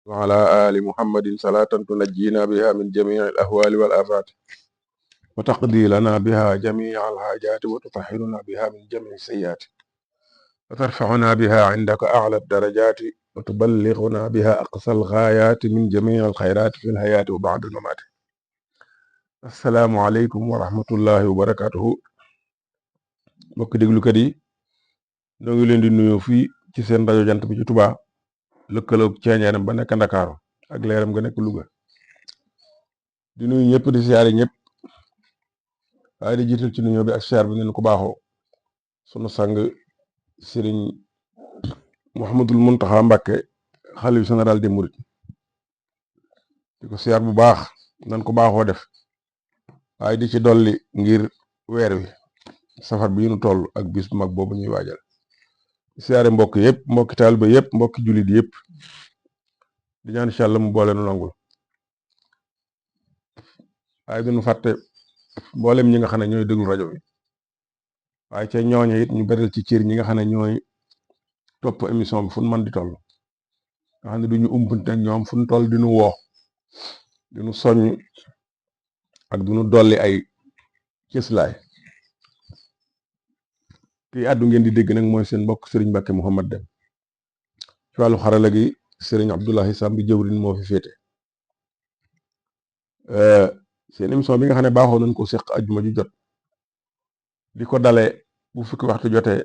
وعلى آل محمد صلاة تنجينا بها من جميع الأهوال والآفات وتقضي لنا بها جميع الحاجات وتطهرنا بها من جميع السيئات وترفعنا بها عندك أعلى الدرجات وتبلغنا بها أقصى الغايات من جميع الخيرات في الحياة وبعد الممات. السلام عليكم ورحمة الله وبركاته. mbokk déglukat yi ñoo ngi leen di nuyu fii ci seen rajo Jant bi ci Touba lëkkaloog ceeñeeram ba nekk Ndakaaru ak leeram nga nekk Louga di nuyu ñëpp di siyaare ñëpp waaye di jiital ci nuyoo bi ak siyaar bi ngeen ko baaxoo sunu sang sëriñ Mouhamadul Mountakha Mbacké xalif général des Mourides di ko siyaar bu baax nan ko baaxoo def waaye di ci dolli ngir weer wi safar bi ñu toll ak bis bu mag boobu ñuy waajal siyaare mbokk yëpp mbokki taalibe yëpp mbokki jullit yëpp di ñaan incha allah mu boole nu nangul waaye duñu fàtte mboolem ñi nga xam ne ñooy déglu rajo bi waaye ca ñooñe it ñu beral ci cër ñi nga xam ne ñooy topp émission bi fu nu mën di toll nga xam ne du ñu umpante ak ñoom fu nu toll di nu woo di nu soññ ak du nu dolli ay cëslaay kii àddu ngeen di dégg nag mooy seen mbokk Serigne Mbacké Mouhamad Dem ci wàllu xarala gi Serigne Abdoulahi Samb bi jëwriñ moo fi féete seen émission bi nga xam ne baaxoo nañ ko seq ajjuma ju jot di ko dale bu fukki waxtu jotee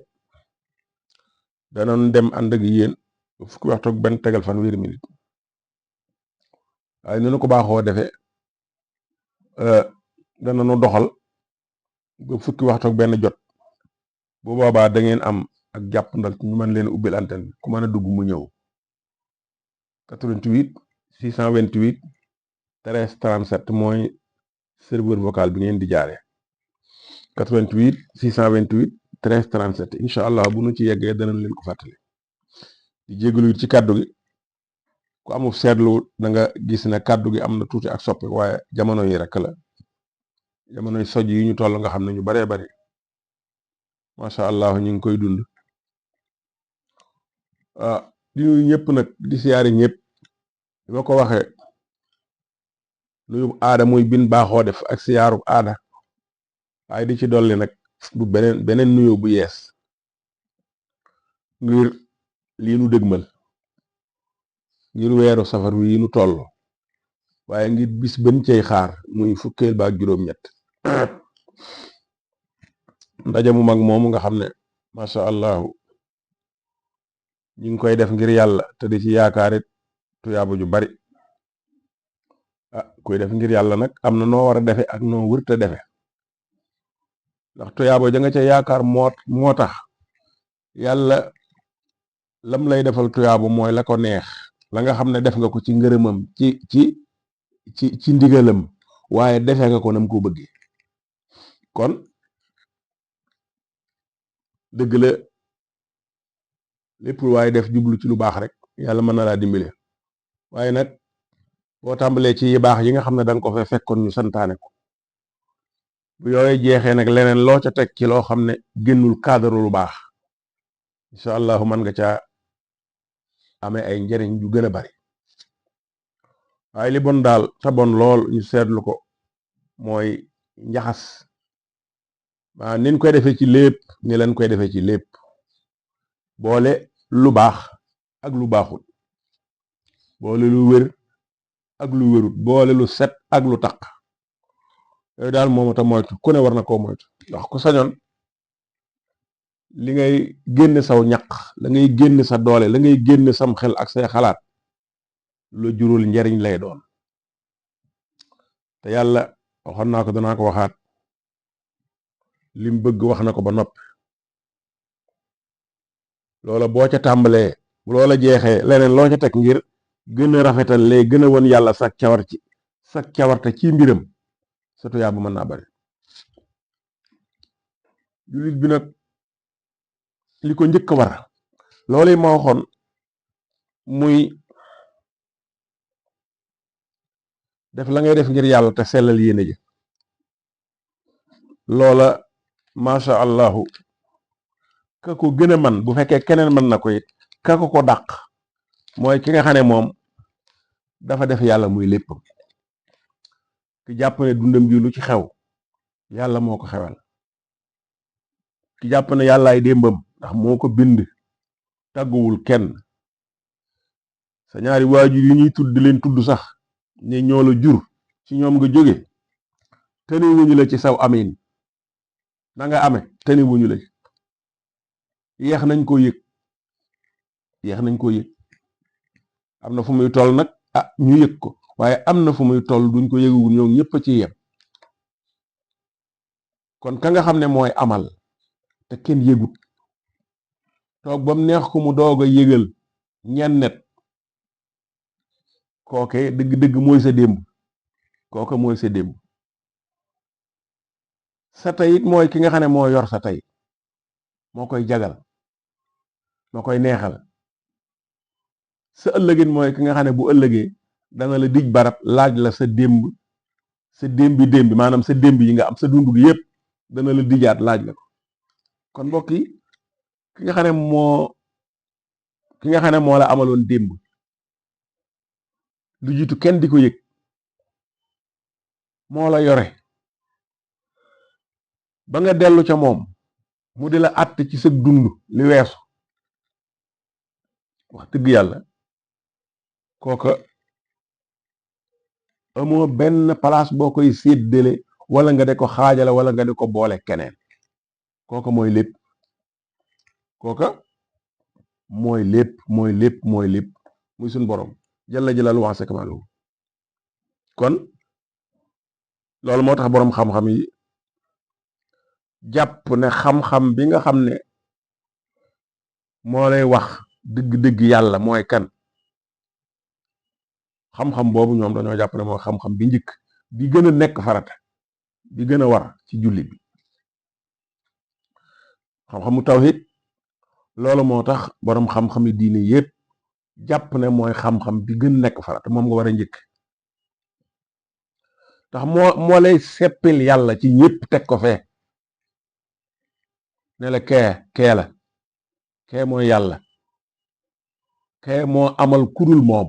danoon dem ànd ak yéen bu fukki waxtu ak benn tegal fanweeri minute waaye noonu ko baaxoo defee danañu doxal ba fukki waxtu ak benn jot bu boobaa da ngeen am ak jàpp ndal ñu mën leen ubbil antenne bi ku mën a dugg mu ñëw 88 628 13 37 mooy serveur vocal bi ngeen di jaaree 88 628 13 37 incha allah bu nu ci yeggee danañ leen ko fàttali di jégalu it ci kàddu gi ku amul seetlu da nga gis ne kàddu gi am na tuuti ak soppi waaye jamono yi rek la jamono yi soj yi ñu toll nga xam ne ñu baree bari macha allah ñu ngi koy dund di nuyu ñëpp nag di siyaari ñëpp di ma ko waxee nuyu aada muy bin baaxoo def ak siyaaru aada waaye di ci dolli nag bu beneen nuyoo bu yees ngir lii nu dëgmal ngir weeru safar wi yi nu toll waaye ngir bis bën cey xaar muy fukkeel ba ak juróom-ñett ndaje mu mag moomu nga xam ne macha allah ñu ngi koy def ngir yàlla te di ci yaakaarit tuyaaba ju bari koy def ngir yàlla nag am na noo war a defe ak noo wërta defe ndax tuyaaba ja nga ca yaakaar moo tax yàlla lam lay defal tuyaaba mooy la ko neex la nga xam ne def nga ko ci ngërëmam ci ndigalam waaye defe nga ko nam ko bëggee kon dëgg la lépp waaye def jublu ci lu baax rek yàlla mën na laa dimbale waaye nag boo tàmbalee ci yi baax yi nga xam ne danga ko fa fekkoon ñu santaane ko bu yooyu jeexee nag leneen loo ca teg ci loo xam ne génnul cadre lu baax incha allahu mën nga caa amee ay njariñ yu gën a bari waaye li bon daal te bon lool ñu seetlu ko mooy njaxas nin koy defee ci lépp ni leen koy defee ci lépp boole lu baax ak lu baaxul boole lu wér ak lu wérut boole lu set ak lu taq yooyu daal moom ta moytu ku ne war na koo moytu ndax ku sañoon li ngay génn saw ñaq la ngay génn sa doole la ngay génn sam xel ak say xalaat lu jurul njariñ lay doon te yàlla waxoon naa ko danaa ko waxaat lim bëgg wax na ko ba noppi loola boo ca tàmbalee bu loola jeexee leneen loo ca teg ngir gën a rafetal lee gën a won yàlla sak cawarte ci mbiram sa tuyaaba mën naa bari jullit bi nag li ko njëkk a war loolu ma waxoon muy def la ngay def ngir yàlla te sellal yéene ji loola macha allahu ka ko gën a man bu fekkee keneen mën na ko it ka ko dàq mooy ki nga xam ne moom dafa def yàlla muy léppam. ki jàpp ne dundam gi lu ci xew yàlla moo ko xewal. ki jàpp ne yàllaay démbam ndax moo ko bind tàgguwul kenn. sa ñaari waajur yi ñuy tudd leen tudd sax ne ñoo la jur ci ñoom nga jóge tëni wuñu la ci saw amin na nga ame tëni wuñu la ci. yeex nañ ko yëg am na fu muy toll nag ñu yëg ko waaye am na fu muy toll duñ ko yëgugul ñoom ñëpp a ci yem. kon ka nga xam ne mooy amal te kenn yëgut toog ba mu neex ko mu doog a yëgal ñennet kooke dëgg-dëgg mooy sa démb. kooke mooy sa démb. sa tey it mooy ki nga xam ne moo yor sa tey moo koy jagal moo koy neexal. sa ëllëgin mooy ki nga xam ne bu ëllëgee dana la dij barab laaj la sa démb maanaam sa démb yi nga am sa dund gi yépp dana la dijaat laaj la ko. kon mbokk yi ki nga xam ne moo la amaloon démb lu jiitu kenn di ko yëg moo la yore ba nga dellu ca moom mu di la àtt ci sa dund li weesu. wax dëgg yàlla kooka amoo benn place boo koy séddale wala nga de ko xaajale wala nga de ko boole keneen. kooka mooy lépp. muy suñ borom jalla jalaaluhu wa azza kamaaluhu. kon loolu moo tax boroom xam-xam yi jàpp ne xam-xam bi nga xam ne moo lay wax dëgg-dëgg yàlla mooy kan. xam-xam boobu ñoom dañoo jàpp ne mooy xam-xam bi njëkk bi gën a nekk farata bi gën a war ci jullit bi. xam-xamu tawhid loolu moo tax boroom xam-xami diine yépp jàpp ne mooy xam-xam bi gën nekk farata moom nga war a njëkk. tax moo lay seppil yàlla ci ñépp teg ko fee ne la kee mooy yàlla. kee moo amal kudul moom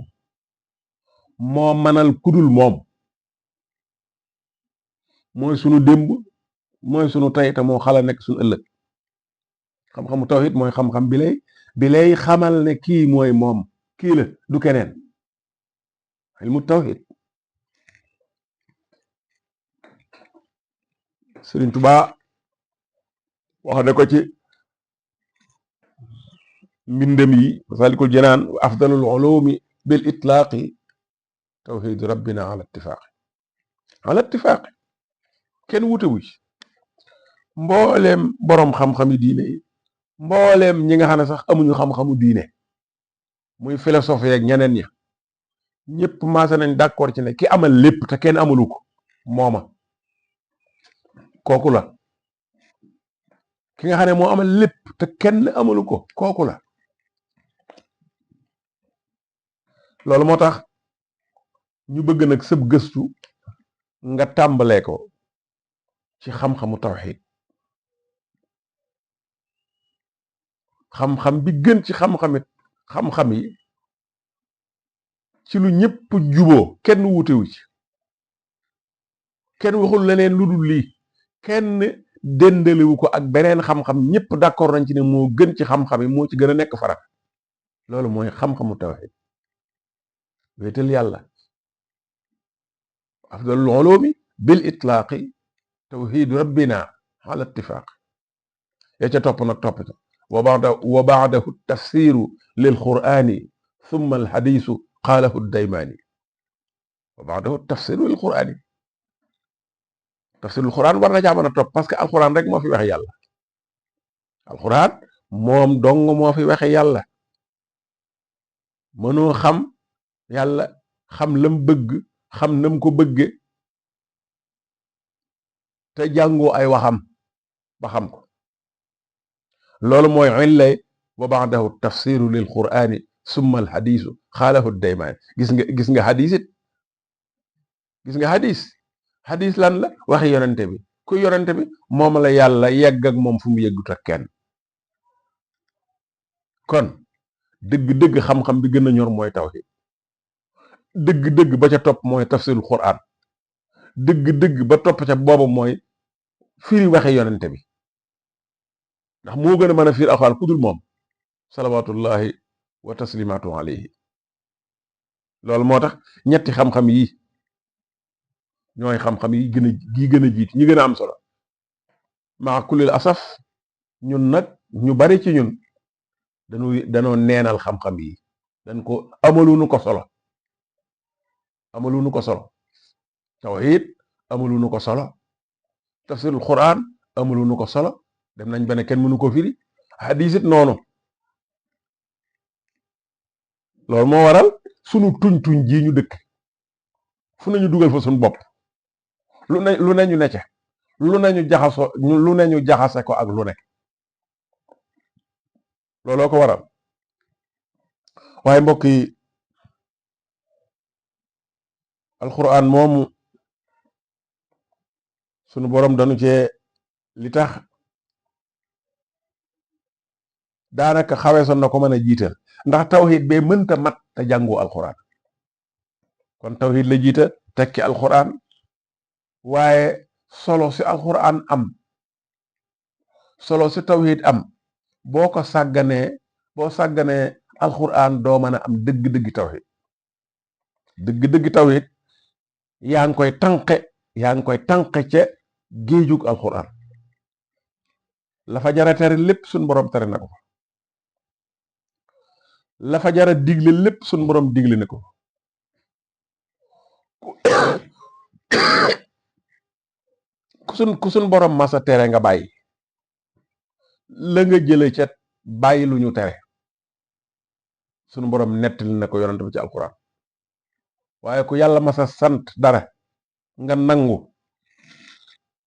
moo manal kudul moom mooy sunu démb mooy sunu tey te moo xala nekk sunu ëllëg. xam-xamu tawhid mooy xam-xam bi lay xamal ne kii mooy moom kii la du keneen. ilmu tawhid Sëriñ Tuubaa wax ne ko ci mbindam yi Masaalikul Jinaan afdalul ulumi bil itlaaqi tawhidu rabbina ala ittifaaqi kenn wute wu ci. mbooleem boroom xam-xami diine yi mbooleem ñi nga xam ne sax amuñu xam-xamu diine muy philosophe yeeg ñeneen ña ñëpp maase nañ d'accord ci ne ki amal lépp te kenn amalu ko mooma. kooku la. ki nga xam ne moo amal lépp te kenn amalu ko kooku la. loolu moo tax ñu bëgg nag sëb gëstu nga tàmbalee ko ci xam-xamu tawhid. xam-xam bi gën ci xam-xam yi ci lu ñëpp juboo kenn wutewu ci. kenn waxul leneen lu dul lii. kenn dendalewu ko ak beneen xam-xam ñëpp d'accord nañ ci ne moo gën ci xam-xam yi moo ci gën a nekk farat. loolu mooy xam-xamu tawhid. wéetal yàlla. afdalul ulumi bil itlaaqi tawhidu rabbina ala ittifaaq. ya ca topp nag topp wa baadahu tafsiru lil qur'ani thumma al hadisu qaalahu daymaani. wa baadahu tafsiru lil qur'ani. tafsirul qur'an war na caa mën a topp parce que alquran rek moo fi waxe yàlla. alquran moom dong moo fi waxe yàlla. mënoo xam yàlla xam lam bëgg xam nam ko bëgge te jàngoo ay waxam ba xam ko. loolu mooy illay wa ba'dahu tafsiru lil qur'ani summa al hadisu xaalahu daymaani. gis nga hadis lan la waxi yonente bi ku yonente bi moom la yàlla yegg ak moom fu mu yeggut ak kenn. kon dëgg-dëgg xam-xam bi gën a ñor mooy tawhid. dëgg-dëgg ba ca topp mooy tafsirul Qur'an dëgg-dëgg ba topp ca boobu mooy firi waxe yonente bi ndax moo gën a mën a firi alxuraan ku dul moom salawaatullahi wa taslimaatu alayhi loolu moo tax ñetti xam-xam yi ñooy xam-xam yi gën a jiit ñi gën a am solo maa kulil asaf ñun nag ñu bari ci ñun danoo neenal xam-xam yi dañ ko amaluñu ko solo amaluñu ko solo tawhid amaluñu ko solo tafsirul Qur'an amaluñu ko solo dem nañ ba ne kenn mënu ko firi hadis it noonu loolu moo waral sunu tuñ ji ñu dëkk fu nañu dugal fa suñu bopp lu ne ñu necce lu ne ñu jaxase ko ak lu ne looloo ko waral waaye mbokk yi alquran moomu sunu borom dañu cee li tax daanaka xaweesoon na ko mën a jiital ndax tawhid bee mënta mat te jàngu alquran kon tawhid la jiita tekki alquran waaye solo si alquran am solo si tawhid am boo sàgganee alquran doo mën a am dëgg-dëgg tawhid yaa ngi koy tànqe ca géejug alquran la fa jara tere lépp suñ borom tere na ko la fa jara digle lépp suñ borom digle na ko ku suñ borom masa tere nga bàyyi la nga jële ca bàyyi lu ñu tere suñ borom nettali na ko yonent bi ci alquran waaye ku yàlla masa sant dara nga nangu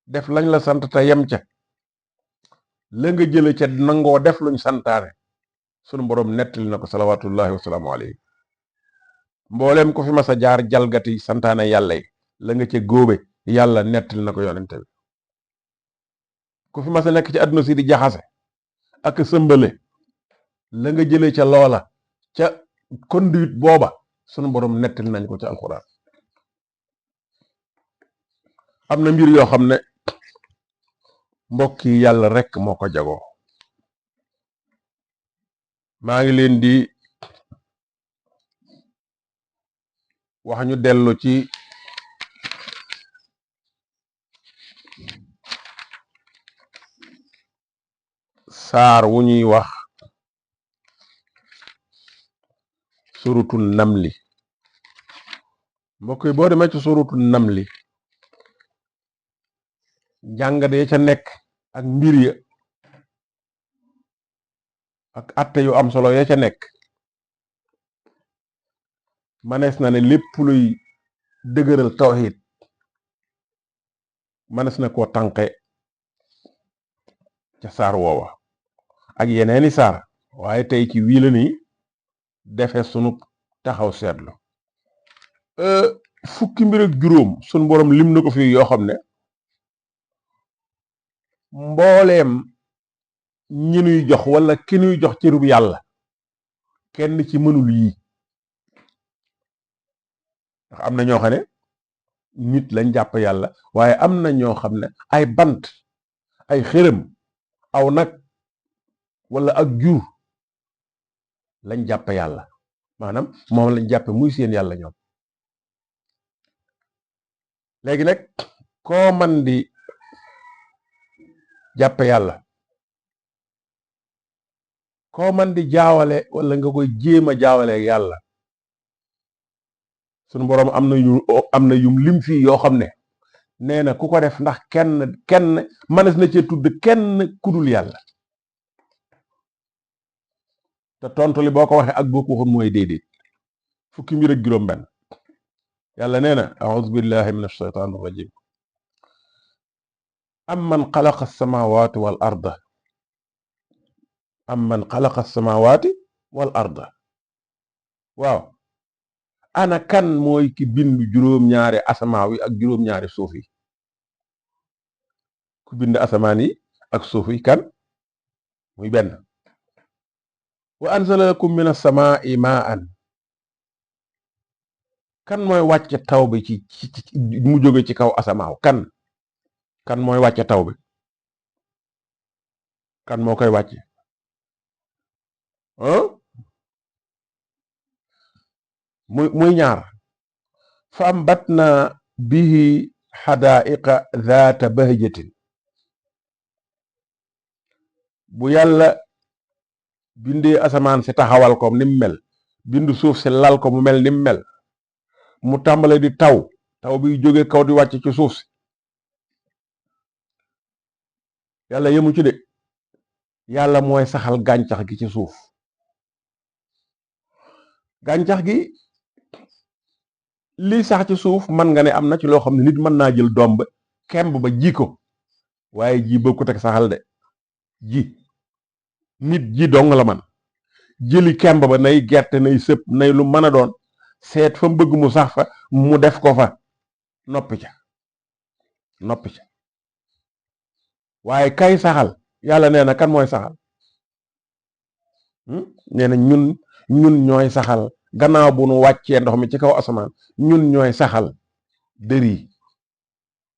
def lañ la sant te yem ca la nga jële ca nangoo def luñ santaane sunu borom nettali na ko salawaatullahi wasalaamu alayhi mbooleem ku fi masa jaar jalgati santaane yàlla yi la nga ca góobe yàlla nettali na ko yonente bi ku fi masa nekk ci àdduna si di jaxase ak sëmbale la nga jële ca loola ca conduite booba sunu borom nettali nañ ko ci alxuraan am na mbir yoo xam ne mbokk yi yàlla rekk moo ko jagoo maa ngi leen di wax ñu dellu ci saar wu ñuy wax surutu namli mbokk yi boo demee ci surutu namli njàngade ya ca nekk ak mbir ya ak atte yu am solo ya ca nekk manees na ne lépp luy dëgëral tawhid manees na koo tànqe ca saar woowa ak yeneeni saar waaye tey ci wii la ni defe sunu taxaw seetlu fukki mbir ak juróom sunu borom lim na ko fii yoo xam ne mbooleem ñi nuy jox wala ki nuy jox cërub yàlla kenn ci mënul yii ndax am na ñoo xam ne nit lañ jàpp yàlla waaye am na ñoo xam ne ay bant ay xërëm aw nag wala ak jur lañ jàpp yàlla maanaam moom lañ jàppe muy seen yàlla ñoom léegi nag koo man di jàppe yàlla koo man di jaawale wala nga koy jéem a jaawale yàlla sunu boroom am na yum lim fii yoo xam ne nee na ku ko def ndax kenn mënees na cee tudd kenn kudul yàlla te tontu li boo ko waxee ak boo ko waxoon mooy déedéet fukki mbir ak juróom benn yàlla nee na a'udhu billahi minash shaytanir rajim amman xalaqa as-samawati wal arda amman xalaqa as-samawati wal arda waaw ana kan mooy ki bindu juróom-ñaari asamaaw yi ak juróom-ñaari suuf yi ku bind asamaan yi ak suuf yi kan muy benn wa anzala lakum min as-samaa'i maa'an kan mooy wàcce taw bi ci mu jóge ci kaw asamaaw kan mooy wàcce taw bi kan moo koy wàcce muy ñaar fa ambatna bihi xadaa'iqa zaata bahjatin bu yàlla bindee asamaan si taxawal ko ni mu mel bindu suuf si lal ko mu mel ni mu mel mu tàmbale di taw bi jóge kaw di wàcc ci suuf si yàlla yemu ci de yàlla mooy saxal gàncax gi ci suuf gàncax gi lii sax ci suuf man nga ne am na ci loo xam ne nit mën naa jël doom ba kemb ba ji ko waaye ji bokkut ak saxal de ji nit ji dong la man jëli kemb ba nay gerte nay sëp nay lu mën a doon seet fa bëgg mu sax fa mu def ko fa noppi ca waaye kay saxal yàlla nee na kan mooy saxal nee na ñun ñooy saxal gannaaw bu nu wàccee ndox mi ci kaw asamaan ñun ñooy saxal dër yi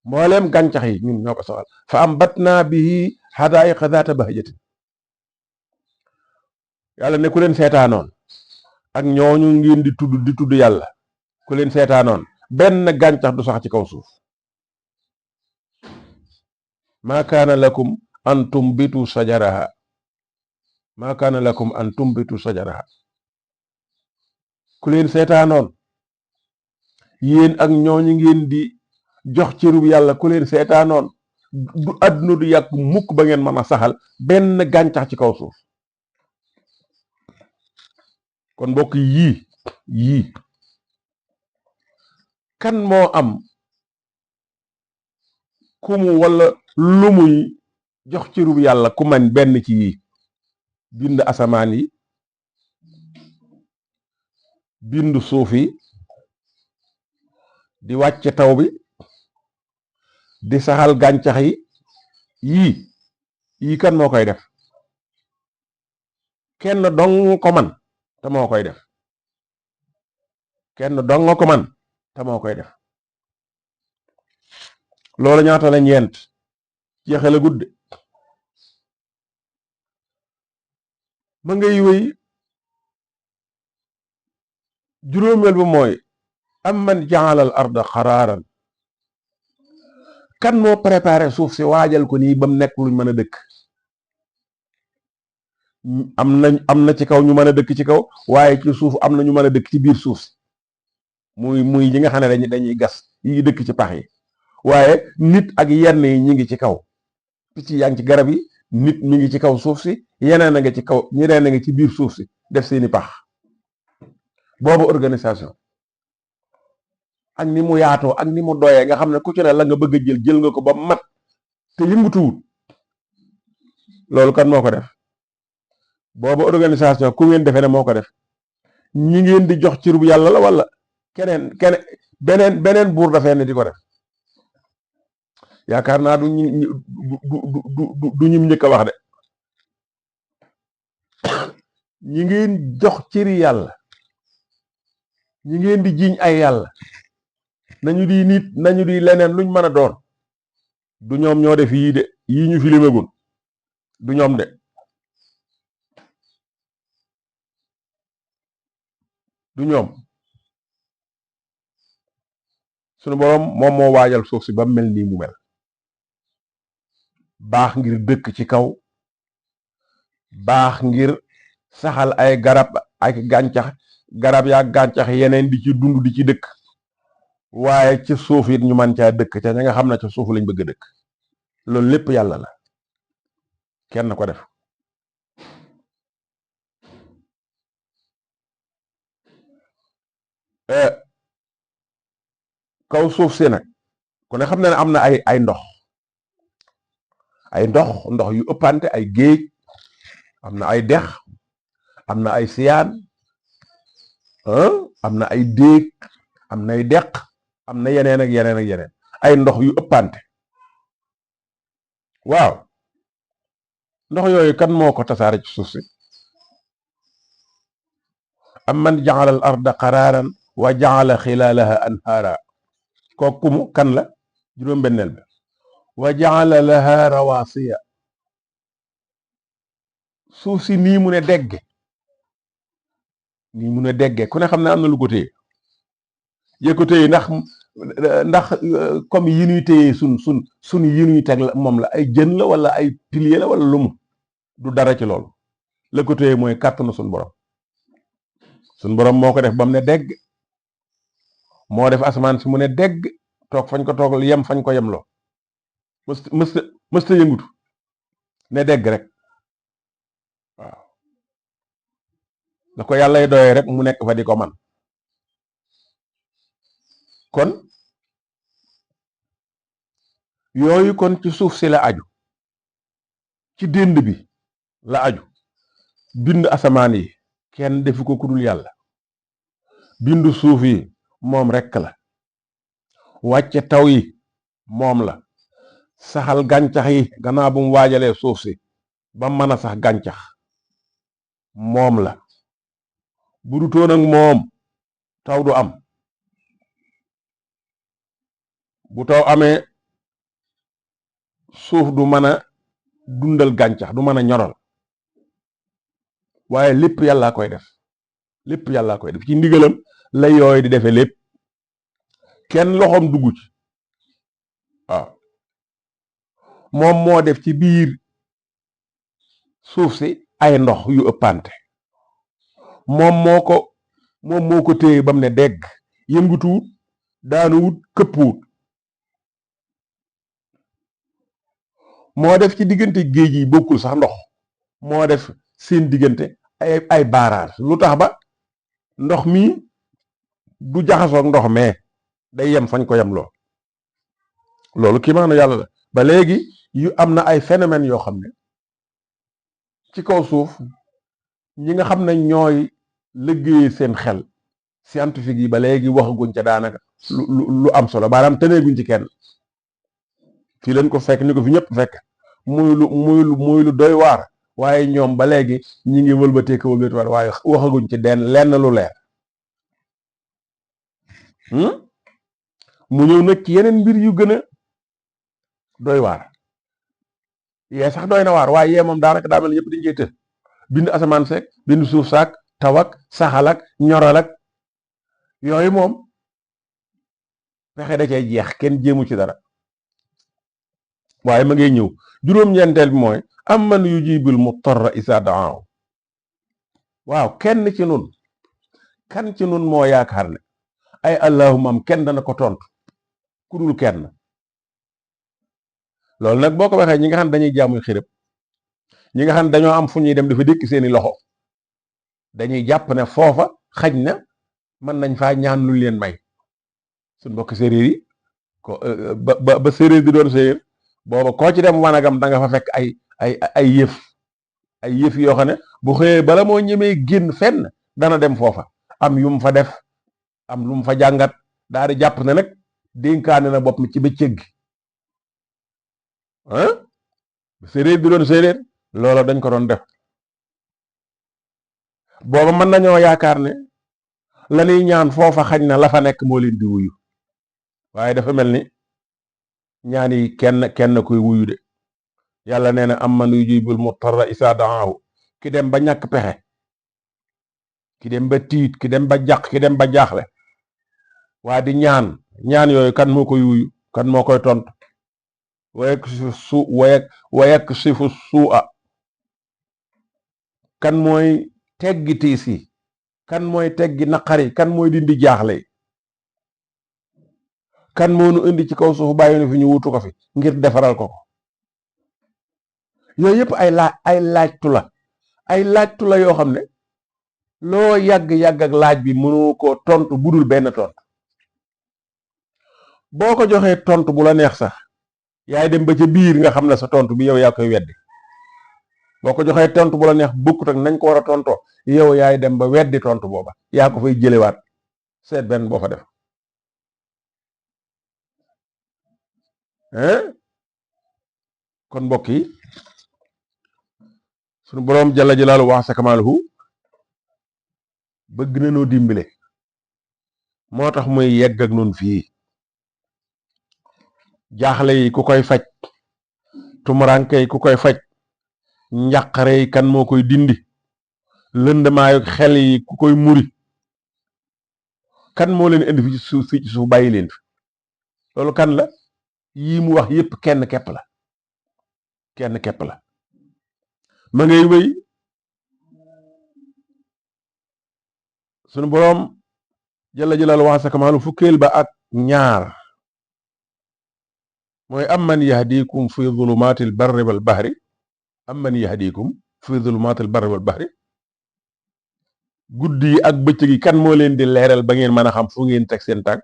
mbooleem gàncax yi ñun ñoo ko saxal fa ambatna bihi hadaa'iqa zaata bahjatin yàlla ne ku leen seetaanoon ak ñooñu ngeen di tudd yàlla ku leen seetaanoon benn gàncax du sax ci kaw suuf maa kaana lakum an tumbitu sajaraha ku leen seetaanoon yéen ak ñooñu ngeen di jox cërub yàlla ku leen seetaanoon du àdduna du yàgg mukk ba ngeen mën a saxal benn gàncax ci kaw suuf kon mbokk yii kan moo am kumu wala lu muy jox cërub yàlla ku man benn ci yii bind asamaan yi bind suuf yi di wàcce taw bi di saxal gàncax yi yii kan moo koy def kenn dong ko man te moo koy def loolu ñaata la ñeent jeexe la gudde ma ngay wéy juróomeel ba mooy amman ja'ala al arda qaraaran kan moo préparé suuf si waajal ko nii ba mu nekk luñ mën a dëkk am na ci kaw ñu mën a dëkk ci kaw waaye ci suuf am na ñu mën a dëkk ci biir suuf si muy ñi nga xam ne dañuy gas yi dëkk ci pax yi waaye nit ak yenn yi ñi ngi ci kaw picc yaa ngi ci garab yi nit mi ngi ci kaw suuf si yeneen a nga ci kaw ñeneen a nga ci biir suuf si def seeni pax boobu organisation ak ni mu yaatoo ak ni mu doyee nga xam ne ku ci ne la nga bëgg a jël nga ko ba mat te yëngutuwut loolu kan moo ko def boobu organisation ku ngeen defee ne moo ko def ñi ngeen di jox cër bu yàlla la wala keneen beneen buur dafee ne di ko def yaakaar naa du ñim njëkk a wax de ñi ngeen jox cëri yàlla ñi ngeen di jiiñ ay yàlla nañu di nit nañu di leneen luñ mën a doon du ñoom ñoo def yii de yii ñu filimagul du ñoom de du ñoom sunu boroom moom moo waajal suuf si ba mel nii mu mel baax ngir dëkk ci kaw baax ngir saxal ay garab ak gàncax garab yaa gàncax yeneen di ci dund di ci dëkk waaye ci suuf it ñu man caa dëkk te ña nga xam ne ca suuf lañ bëgg a dëkk loolu lépp yàlla la kenn ko def kaw suuf si nag ku ne xam ne am na ay ndox yu ëppante ay géej am na ay dex am na ay siyaan am na ay déeg am na ay deq am na yeneen ak yeneen ak yeneen ay ndox yu ëppante waaw ndox yooyu kan moo ko tasaare ci suuf si am man ja'ala al arda qaraaran wa jaala xilaalaha anhaara kooku mu kan la juróom-benneel bi wa jaala laha rawaasiya suuf si nii mu ne degge nii mu ne degge ku ne xam ne am na lu ko téye yëkko téye ndax comme yi ñuy téye sun yi ñuy teg la moom la ay jën la wala ay pilier la wala lumu du dara ci loolu la ko téye mooy kàttanu sun borom moo ko def ba mu ne degg moo def asamaan si mu ne degg toog fañ ko toog yem fañ ko yemloo mësta yëngutu ne degg rek waaw da ko yàllay doyee rek mu nekk fa di ko man kon yooyu kon ci suuf si la aju ci dénd bi la aju bind asamaan yi kenn defu ko kudul yàlla bindu suuf yi moom rekk la wàcce taw yi moom la saxal gàncax yi gannaaw bu mu waajalee suuf si ba mën a sax gàncax moom la bu du toon ak moom taw du am bu taw amee suuf du mën a dundal gàncax du mën a ñoral waaye lépp yàllaa koy def ci ndigalam la yooyu di defee lépp kenn loxoom dugg ci waaw moom moo def ci biir suuf si ay ndox yu ëppante moom moo ko téye ba mu ne degg yëngutuwut daanuwut këppuwut moo def ci diggante géej yi bokkul sax ndox moo def seen diggante ay barrage lu tax ba ndox mi du jaxasoog ndox mais day yem fañ ko yem loolu kiimaanu yàlla la ba léegi yu am na ay phénomènes yoo xam ne ci kaw suuf ñi nga xam ne ñooy liggéey seen xel scientifique yi ba léegi waxaguñ ca daanaka lu am solo maanaam tëneeguñ ci kenn fii leen ko fekk ni ko fi ñëpp fekk muy lu doy waar waaye ñoom ba léegi ñi ngi wëlbatee ko wëlbati waar waaye waxaguñ ci lenn lu leer mu ñëw nag ci yeneen mbir yu gën a doy waar yee sax doy na waar waaye yee moom daanaka daa mel ne ñëpp dañ cey të bind asamaan seek bind suuf saak tawak saxalak ñoralak yooyu moom pexe da cay jeex kenn jéemu ci dara waaye ma ngay ñëw juróom-ñeenteel bi mooy amman yujibul mutarra isa daahu waaw kan ci nun moo yaakaar ne ay allahumma am kenn dana ko tontu ku dul kenn loolu nag boo ko waxee ñi nga xam dañuy jaamuy xërëb ñi nga xam dañoo am fu ñuy dem dafa dékk seeni loxo dañuy jàpp ne foofa xaj na mën nañ faa ñaan lu leen may suñ mbokk séeréer yi ko ba séeréer di doon séeréer booba koo ci dem wanagam da nga fa fekk ay yëf yoo xam ne bu xëyee bala moo ñemee génn fenn dana dem foofa am yum fa def am lu mu fa jàngat daal di jàpp ne nag dénkaane na bopp mi ci bëccëg gi séeréer bi doon séeréer loola dañ ko doon def booba mën nañoo yaakaar ne la ñuy ñaan foofa xañ na la fa nekk moo leen di wuyu waaye dafa mel ni ñaan yi kenn kuy wuyu de yàlla nee na amman yujibul mutarra isa daahu ki dem ba ñàkk pexe ki dem ba tiit ki dem ba jàq ki dem ba jaaxle waa di ñaan yooyu kan moo koy wuyu kan moo koy tontu wayaksifu suu'a kan mooy teggi tiis yi kan mooy teggi naqari kan mooy dindi jaaxle kan moo nu indi ci kaw suuf bàyyi nu fi ñu wutu ko fi ngir defaral ko yooyu yëpp ay laajtu la yoo xam ne loo yàgg-yàgg ak laaj bi mënoo ko tontu budul benn tontu boo ko joxee tontu bu la neex sax yaay dem ba ca biir nga xam ne sa tontu bi yow yaa koy weddi boo ko joxee tontu bu la neex bokkut ak nañ ko war a tontoo yow yaay dem ba weddi tontu booba yaa ko fay jëlewaat seet benn boo fa def kon mbokk yi sunu boroom jalla jalaalu wax sa kamaaluhu bëgg na noo dimbale moo tax muy yegg ak nun fii jaaxle yi ku koy faj tumuranke yi ku koy faj njàqare yi kan moo koy dindi lëndamaayu xel yi ku koy muri kan moo leen indi fii ci suuf bàyyi leen fi loolu kan la yii mu wax yépp kenn képp la ma ngay wéy sunu boroom jalla jalaalu wa sakamalu fukkeel ba ak ñaar mooy amman yahdikum fi dhulumatil barri wal bahri amman yahdikum fi dhulumatil barri wal bahri guddi yi ak bëccëg yi kan moo leen di leeral ba ngeen mën a xam fu ngeen teg seen tànk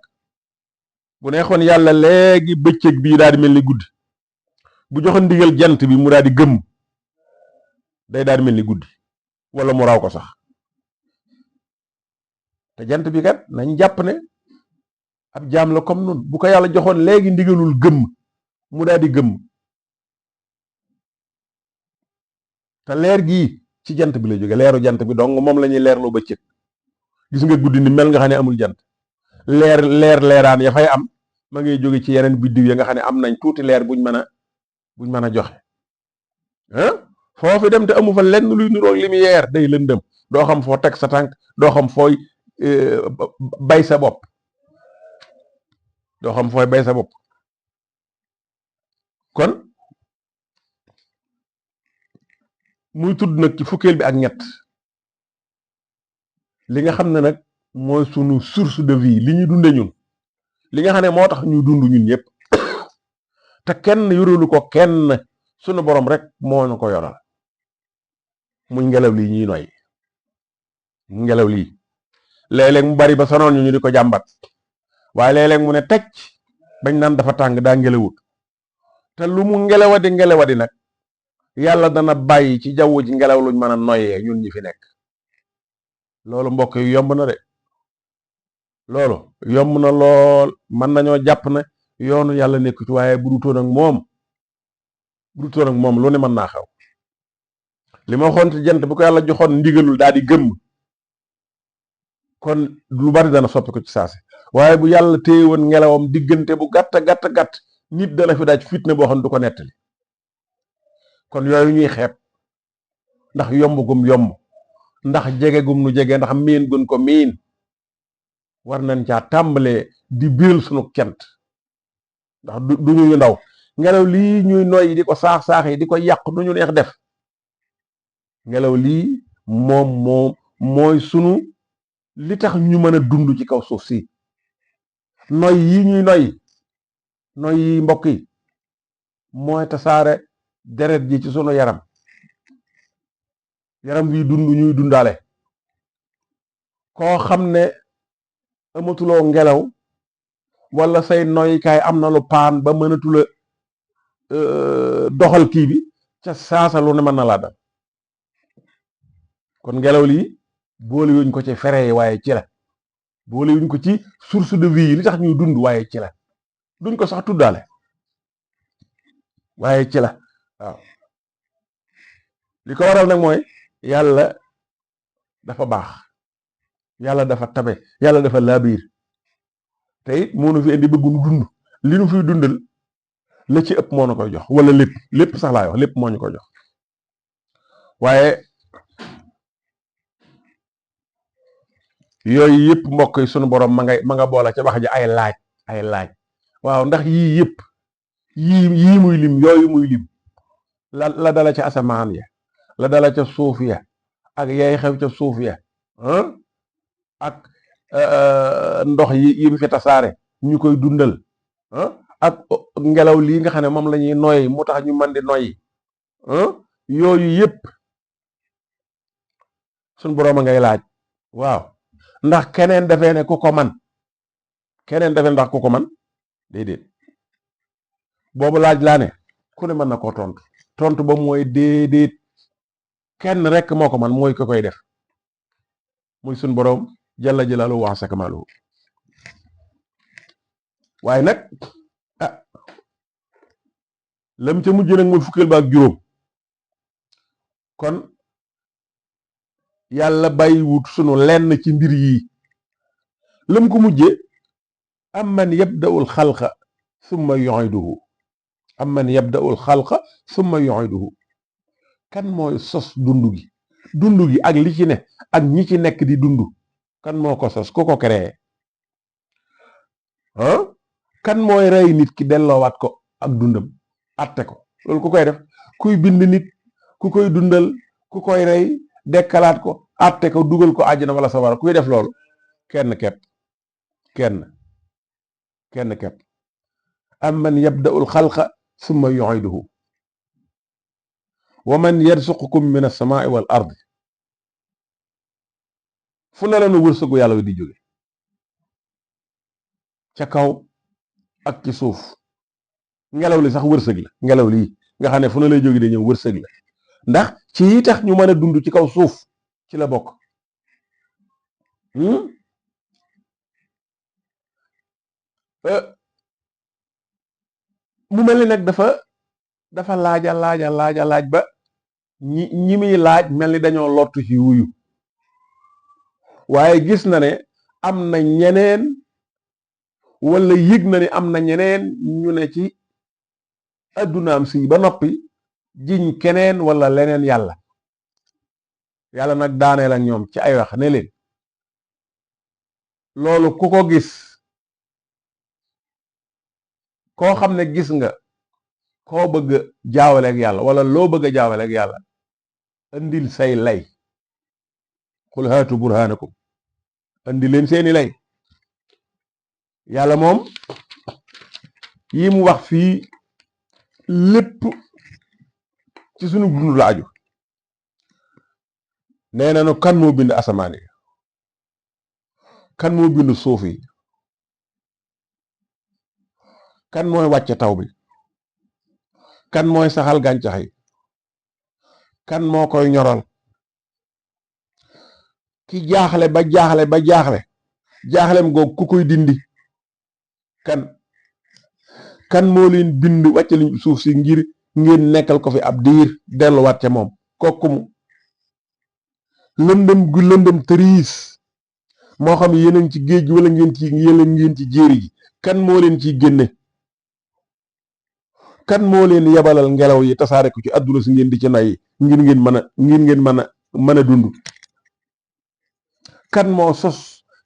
bu neexoon yàlla léegi bëccëg bii daal di mel ni guddi bu joxoon ndigal jant bi mu daal di gëmm day daal di mel ni guddi wala mu raw ko sax te jant bi kat nañ jàpp ne ab jaam la comme nun bu ko yàlla joxoon léegi ndigalul gëmm mu daal di gëmm te leer gii ci jant bi la jóge leeru jant bi dong moom la ñuy leerloo bëccëg gis nga guddi ni mel nga xam ne amul jant leeraan ya fay am ma ngay jóge ci yeneen biddiw ya nga xam ne am nañ tuuti leer buñ mën a joxe ah foofu dem te amu fa lenn luy niroog lumière day lëndëm doo xam foo teg sa tànk doo xam fooy bay sa bopp kon muy tudd nag ci fukkeel bi ak ñett li nga xam ne nag mooy sunu source de vie li ñu dunde ñun li nga xam ne moo tax ñu dund ñun ñëpp te kenn yoralu ko kenn sunu borom rek moo ñu ko yoral muy ngelaw lii ñuy noy ngelaw lii léeg-léeg mu bari ba sonoon ñu di ko jàmbat waaye léeg-léeg mu ne tecc bañ naan dafa tàng daa ngelawut te lu mu ngelawadi nag yàlla dana bàyyi ci jaww ji ngelaw luñ mën a noyyee ñun ñi fi nekk loolu mbokk yi yomb na de loolu yomb na lool mën nañoo jàpp ne yoonu yàlla nekku ci waaye bu dutoon ak moom lu ne mën naa xew li ma waxoon ci jant bu ko yàlla joxoon ndigalul daal di gëmm kon lu bari dana soppi ko ci saasi waaye bu yàlla téye woon ngelawam diggante bu gàtt nit dana fi daaj fitna boo xam du ko nettali kon yooyu ñuy xeeb ndax yomb gum yomb ndax jege gum nu jege ndax miin gun ko miin war nañ caa tàmbalee di biral sunu cant ndax du ñu ndaw ngelaw lii ñuy noyyi di ko saax yi di ko yàq du ñu neex def ngelaw lii moom mooy sunu li tax ñu mën a dund ci kaw suuf si noy yi ñuy noy yi mbokk yi mooy tasaare deret ji ci sunu yaram wi dund ñuy dundaale koo xam ne amatuloo ngelaw wala say noyikaay am na lu paan ba mënatula doxal kii bi ca saasa lu ne mën na laa dal kon ngelaw lii boole wuñ ko ci fere yi waaye ci la boole wuñ ko ci source de vie yi li tax ñuy dund waaye ci la duñ ko sax tuddaale waaye ci la waaw li ko waral nag mooy yàlla dafa baax yàlla dafa tabe yàlla dafa laabiir te it moo nu fi indi bëgg nu dund li nu fiy dundal la ci ëpp moo nu koy jox wala lépp sax laay wax lépp moo ñu koy jox waaye yooyu yëpp mbokk yi sunu borom ma nga boole ca wax ji ay laaj waaw ndax yii yëpp yii muy lim yooyu muy lim la dala ca asamaan ya la dala ca suuf ya ak yay xew ca suuf ya ak ndox yi mu fi tasaare ñu koy dundal ak ngelaw lii nga xam ne moom la ñuy noyyi mu tax ñu mën di noyyi yooyu yëpp suñ boroom a ngay laaj waaw ndax keneen dafee ne ku ko man ndax ku ko man déedéet boobu laaj laa ne ku ne mën na koo tontu ba mooy déedéet kenn rek moo ko man mooy ko koy def muy suñ boroom jalla jalaaluhu wa sakamaluhu waaye nag lam ca mujj nag mooy fukkeel ba ak juróom kon yàlla bàyyiwut sunu lenn ci mbir yi lam ko mujje amman yabda'ul xalqa summa yu'iduhu amman yabda'ul xalqa summa yu'iduhu kan mooy sos dund gi ak li ci ne ak ñi ci nekk di dund kan moo ko sos ku ko créé ah kan mooy rey nit ki delloowaat ko ak dundam atte ko loolu ku koy def kuy bind nit ku koy dundal ku koy rey dekkalaat ko atte ko dugal ko àjjana wala sawara kuy def loolu kenn kepp amman yabda'ul xalqa summa yu'iduhu wa man yarzuqukum min as-samaa'i wal ardi fu ne la nu wërsëgu yàlla wi di jóge ca kaw ak ci suuf ngelaw li sax wërsëg la ngelaw lii nga xam ne fu ne lay jóge di ñëw wërsëg la ndax ci yi tax ñu mën a dund ci kaw suuf ci la bokk mu mel ni nag dafa laaj ba ñi muy laaj mel ni dañoo lottu ci wuyu waaye gis na ne am na ñeneen wala yëg na ne am na ñeneen ñu ne ci addunaam si ba noppi jiñ keneen wala leneen yàlla nag daaneel ak ñoom ci ay wax ne leen loolu ku ko gis koo xam ne gis nga koo bëgg a jaawaleeg yàlla wala loo bëgg a jaawaleeg yàlla andil say lay qul haatu burhanakum andi leen seeni lay yàlla moom yi mu wax fii lépp ci sunu dund la aju nee na nu kan moo bind asamaan yi kan moo bind suuf yi kan mooy wàcce taw bi kan mooy saxal gàncax yi kan moo koy ñoral ki jaaxle ba jaaxlem googu ku koy dindi kan moo leen bind wàcce liñ suuf si ngir ngeen nekkal ko fi ab diir delluwaat ca moom kooku mu lëndëm gu lëndëm tëriis moo xam yéen a ngi ci géej gi wala ngeen ci jéeri ji kan moo leen ciy génne kan moo leen yabalal ngelaw yi tasaare ko ci àdduna si ngeen di ci nay ngir ngeen mën a dund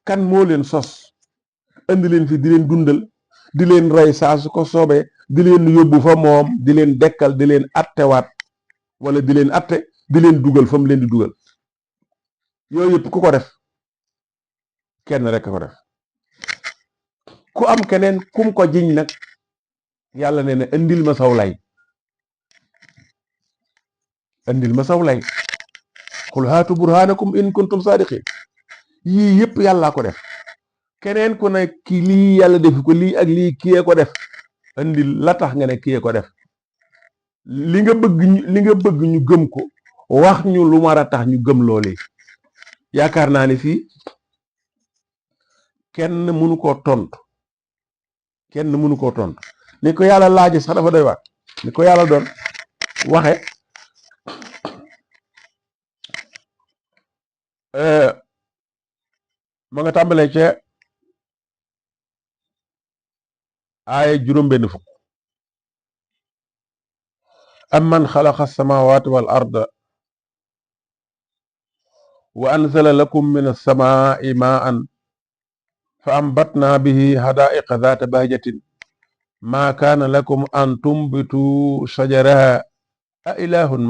kan moo leen sos andi leen fi di leen dundal di leen rey saa su ko soobee di leen yóbbu fa moom di leen dekkal di leen attewaat wala di leen atte di leen dugal fa mu leen di dugal yooyu yëpp ku ko def kenn rek ko def ku am keneen kum ko jiñ nag yàlla nee na indil ma saw lay qul haatu burhanakum in kuntum saadiqin yii yëpp yàllaa ko def keneen ku ne ki lii yàlla def ko lii ak lii kiyee ko def indil la tax nga ne kiyee ko def li nga bëgg ñu gëm ko wax ñu lu war a tax ñu gëm loolee yaakaar naa ni fii kenn mënu koo tontu ni ko yàlla laaje sax dafa doy waar ni ko yàlla doon waxe ma nga tàmbalee ca aaya juróom-benn fukk amman xalaqa samawati wal arda wa anzala lakum min as-samaa'i maa'an fa ambatna bihi hadaa'iqa zaata bahjatin maa kaana lakum an tumbitu shajaraha a ilahun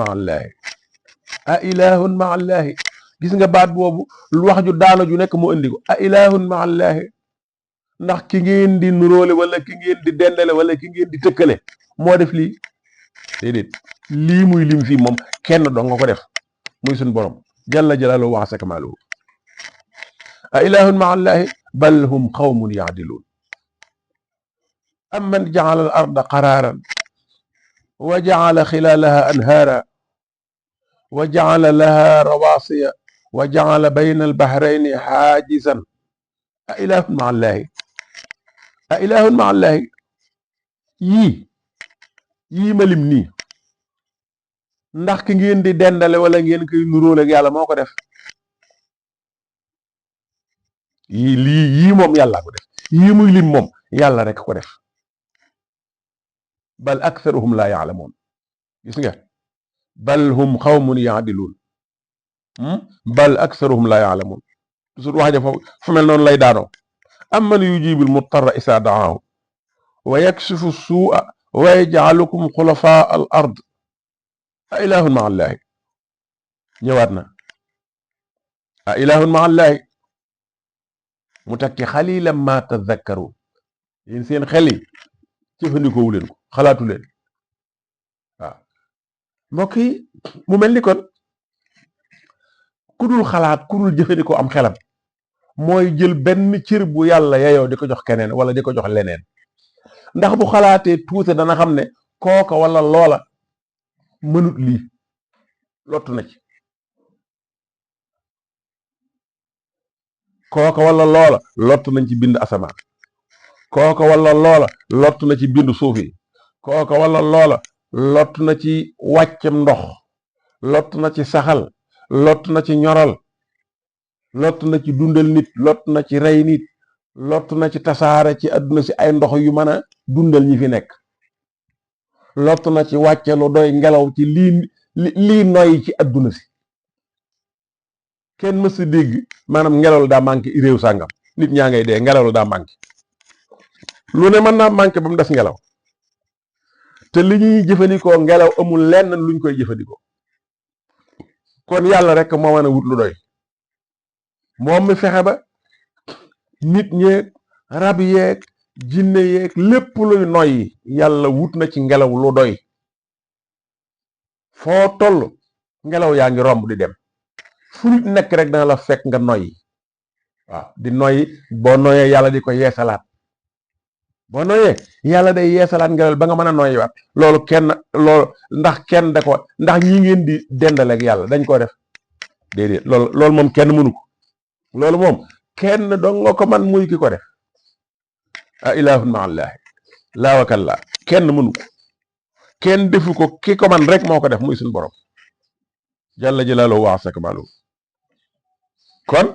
ma allahi gis nga baat boobu lu wax ju daana ju nekk mu indi ko a ilahun ma allahi ndax ki ngeen di nuróole wala ki ngeen di dendale wala ki ngeen di tëkkale moo def lii déedéet lii muy lim fii moom kenn dong nga ko def muy suñ borom jalla jalaaluhu wa azza kamaaluhu a ilahun ma allahi bal hum qawmun yaadiluun amman ja'ala al arda qaraaran wa ja'ala xilaalaha anhaara wa ja'ala laha rawaasiya wa ja'ala bayna albahrayni xaajizan a ilahun ma allahi yii ma lim nii ndax ki ngeen di dendale wala ngeen koy nuróole ak yàlla moo ko def yii moom yàllaa ko def, yii muy lim moom yàlla rek ko def. bal aktharuhum laa yaalamuun. gis nga bal hum xawmun yaadiluun. bal aktharuhum laa yaalamuun. toujours wax ja fa mel noonu lay daanoo. amman yujibul muttarra isaa daahu wa yakshifu suu'a wa yaj'alukum xulafaa al ard a ilahun ma allahi. ñëwaat na a ilahun ma allahi mu takki xalilan ma tadakkaruun. yéen seen xel yi jëfandikoowu leen ko, xalaatu leen. waaw mbokk yi mu mel ni kon ku dul xalaat, ku dul jëfandikoo am xelam mooy jël benn cër bu yàlla yeyoo di ko jox keneen wala di ko jox leneen. ndax bu xalaatee tuuti dana xam ne kooka wala loola mënut lii, lottu na ci. kooka wala loola lottu nañ ci bind asamaan. kooka wala loola lottu na ci bind suuf yi. kooka wala loola lottu na ci wàccem ndox, lottu na ci saxal, lottu na ci ñoral, lottu na ci dundal nit, lottu na ci rey nit, lottu na ci tasaare ci àdduna si ay ndox yu mën a dundal ñi fi nekk, lottu na ci wàcce lu doy ngelaw ci lii noy ci àdduna si. kenn mës a dégg maanaam ngelaw daa manqué réew sàngam, nit ñaa ngay dee ngelaw daa manqué. lu ne mën naa manqué ba mu des ngelaw, te li ñuy jëfandikoo ngelaw amul lenn luñ koy jëfandikoo. kon yàlla rek moo mën a wut lu doy. moom mi fexe ba nit ñeeg rab yeeg jinne yeeg lépp luy noyyi yàlla wut na ci ngelaw lu doy. foo toll ngelaw yaa ngi romb di dem, fu nit nekk rek dana la fekk nga noyyi. waaw di noyyi, boo noyee yàlla di ko yeesalaat. boo noyee yàlla day yeesalaat ngelaw ba nga mën a noyyiwaat. loolu ndax kenn da ko, ndax ñi ngeen di dendaleeg yàlla dañ ko def déedéet. loolu moom kenn mënu ko. loolu moom kenn dong nga ko man muy ki ko def. a ilahun ma allahi laa wakallaa. kenn mënu ko, kenn defu ko. ki ko man rek moo ko def muy suñu borom jalla jalaaluhu wa azza kamaaluhu. kon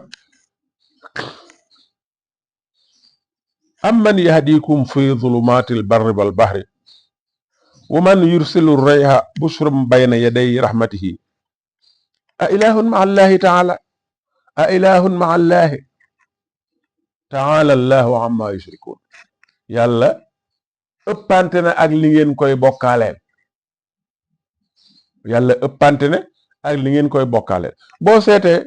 amman yahdikum fi zulumatil barri wal bahri wa man yursilu rayha bushran bayna yaday rahmatihi a ilahun ma allahi taala a ilahun ma allahi taala allahu amma yushrikun. yàlla ëppante na ak li ngeen koy bokkaaleel. yàlla ëppante na ak li ngeen koy bokkaaleel. boo seetee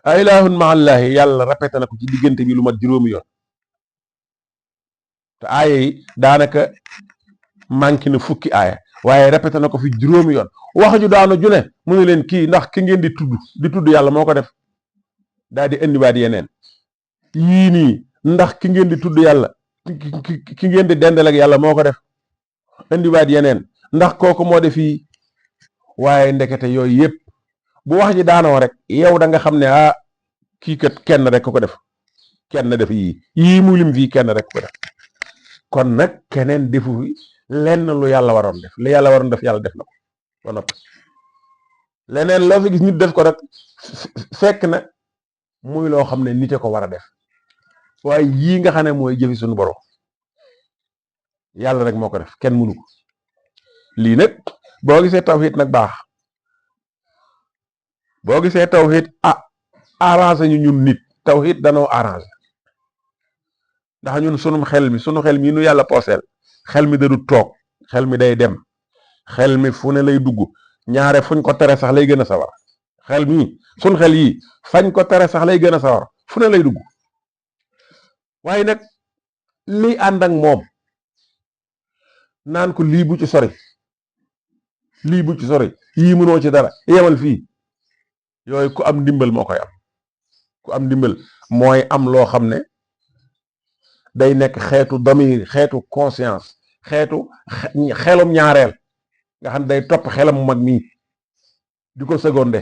a ilahun ma allahi yàlla répété na ko ci diggante bi lu mat juróomi yoon. te aaya yi daanaka manqué na fukki aaya, waaye répété na ko fi juróomi yoon. wax ju daanu june mu ne leen kii ndax ki ngeen di tudd yàlla moo ko def. daal di indiwaat yeneen. yii nii ndax ki ngeen di tudd yàlla, ki ngeen di dendaleeg yàlla moo ko def. indiwaat yeneen. ndax kooku moo def yii. waaye ndekete yooyu yëpp bu wax ji daanoo rek yow da nga xam ne kii kat kenn rek ko def. kenn def yii mu lim fii kenn rek ko def. kon nag keneen defu fi lenn lu yàlla waroon def. li yàlla waroon def yàlla def na ko ba noppi. leneen loo fi gis nit def ko rek fekk na muy loo xam ne nite ko war a def. waaye yii nga xam ne mooy jëfi suñu borom yàlla rek moo ko def, kenn mënu ko. lii nag boo gisee tawhid nag baax, boo gisee tawhid arrangé ñu ñun nit. tawhid danoo arrangé ndax ñun sunu xel mi nu yàlla pooseel, xel mi da du toog, xel mi day dem, xel mi fu ne lay dugg. ñaare fuñ ko tere sax lay gën a sawar. xel mi sunu xel yi fañ ko tere sax lay gën a sawar, fu ne lay dugg. waaye nag liy ànd ak moom naan ko lii bu ci sori, lii bu ci sori, yii mënoo ci dara, yemal fii. yooyu ku am ndimbal moo koy am. ku am ndimbal mooy am loo xam ne day nekk xeetu damir, xeetu conscience, xeetu xelum ñaareel nga xam ne day topp xelam mu mag mii di ko seconde,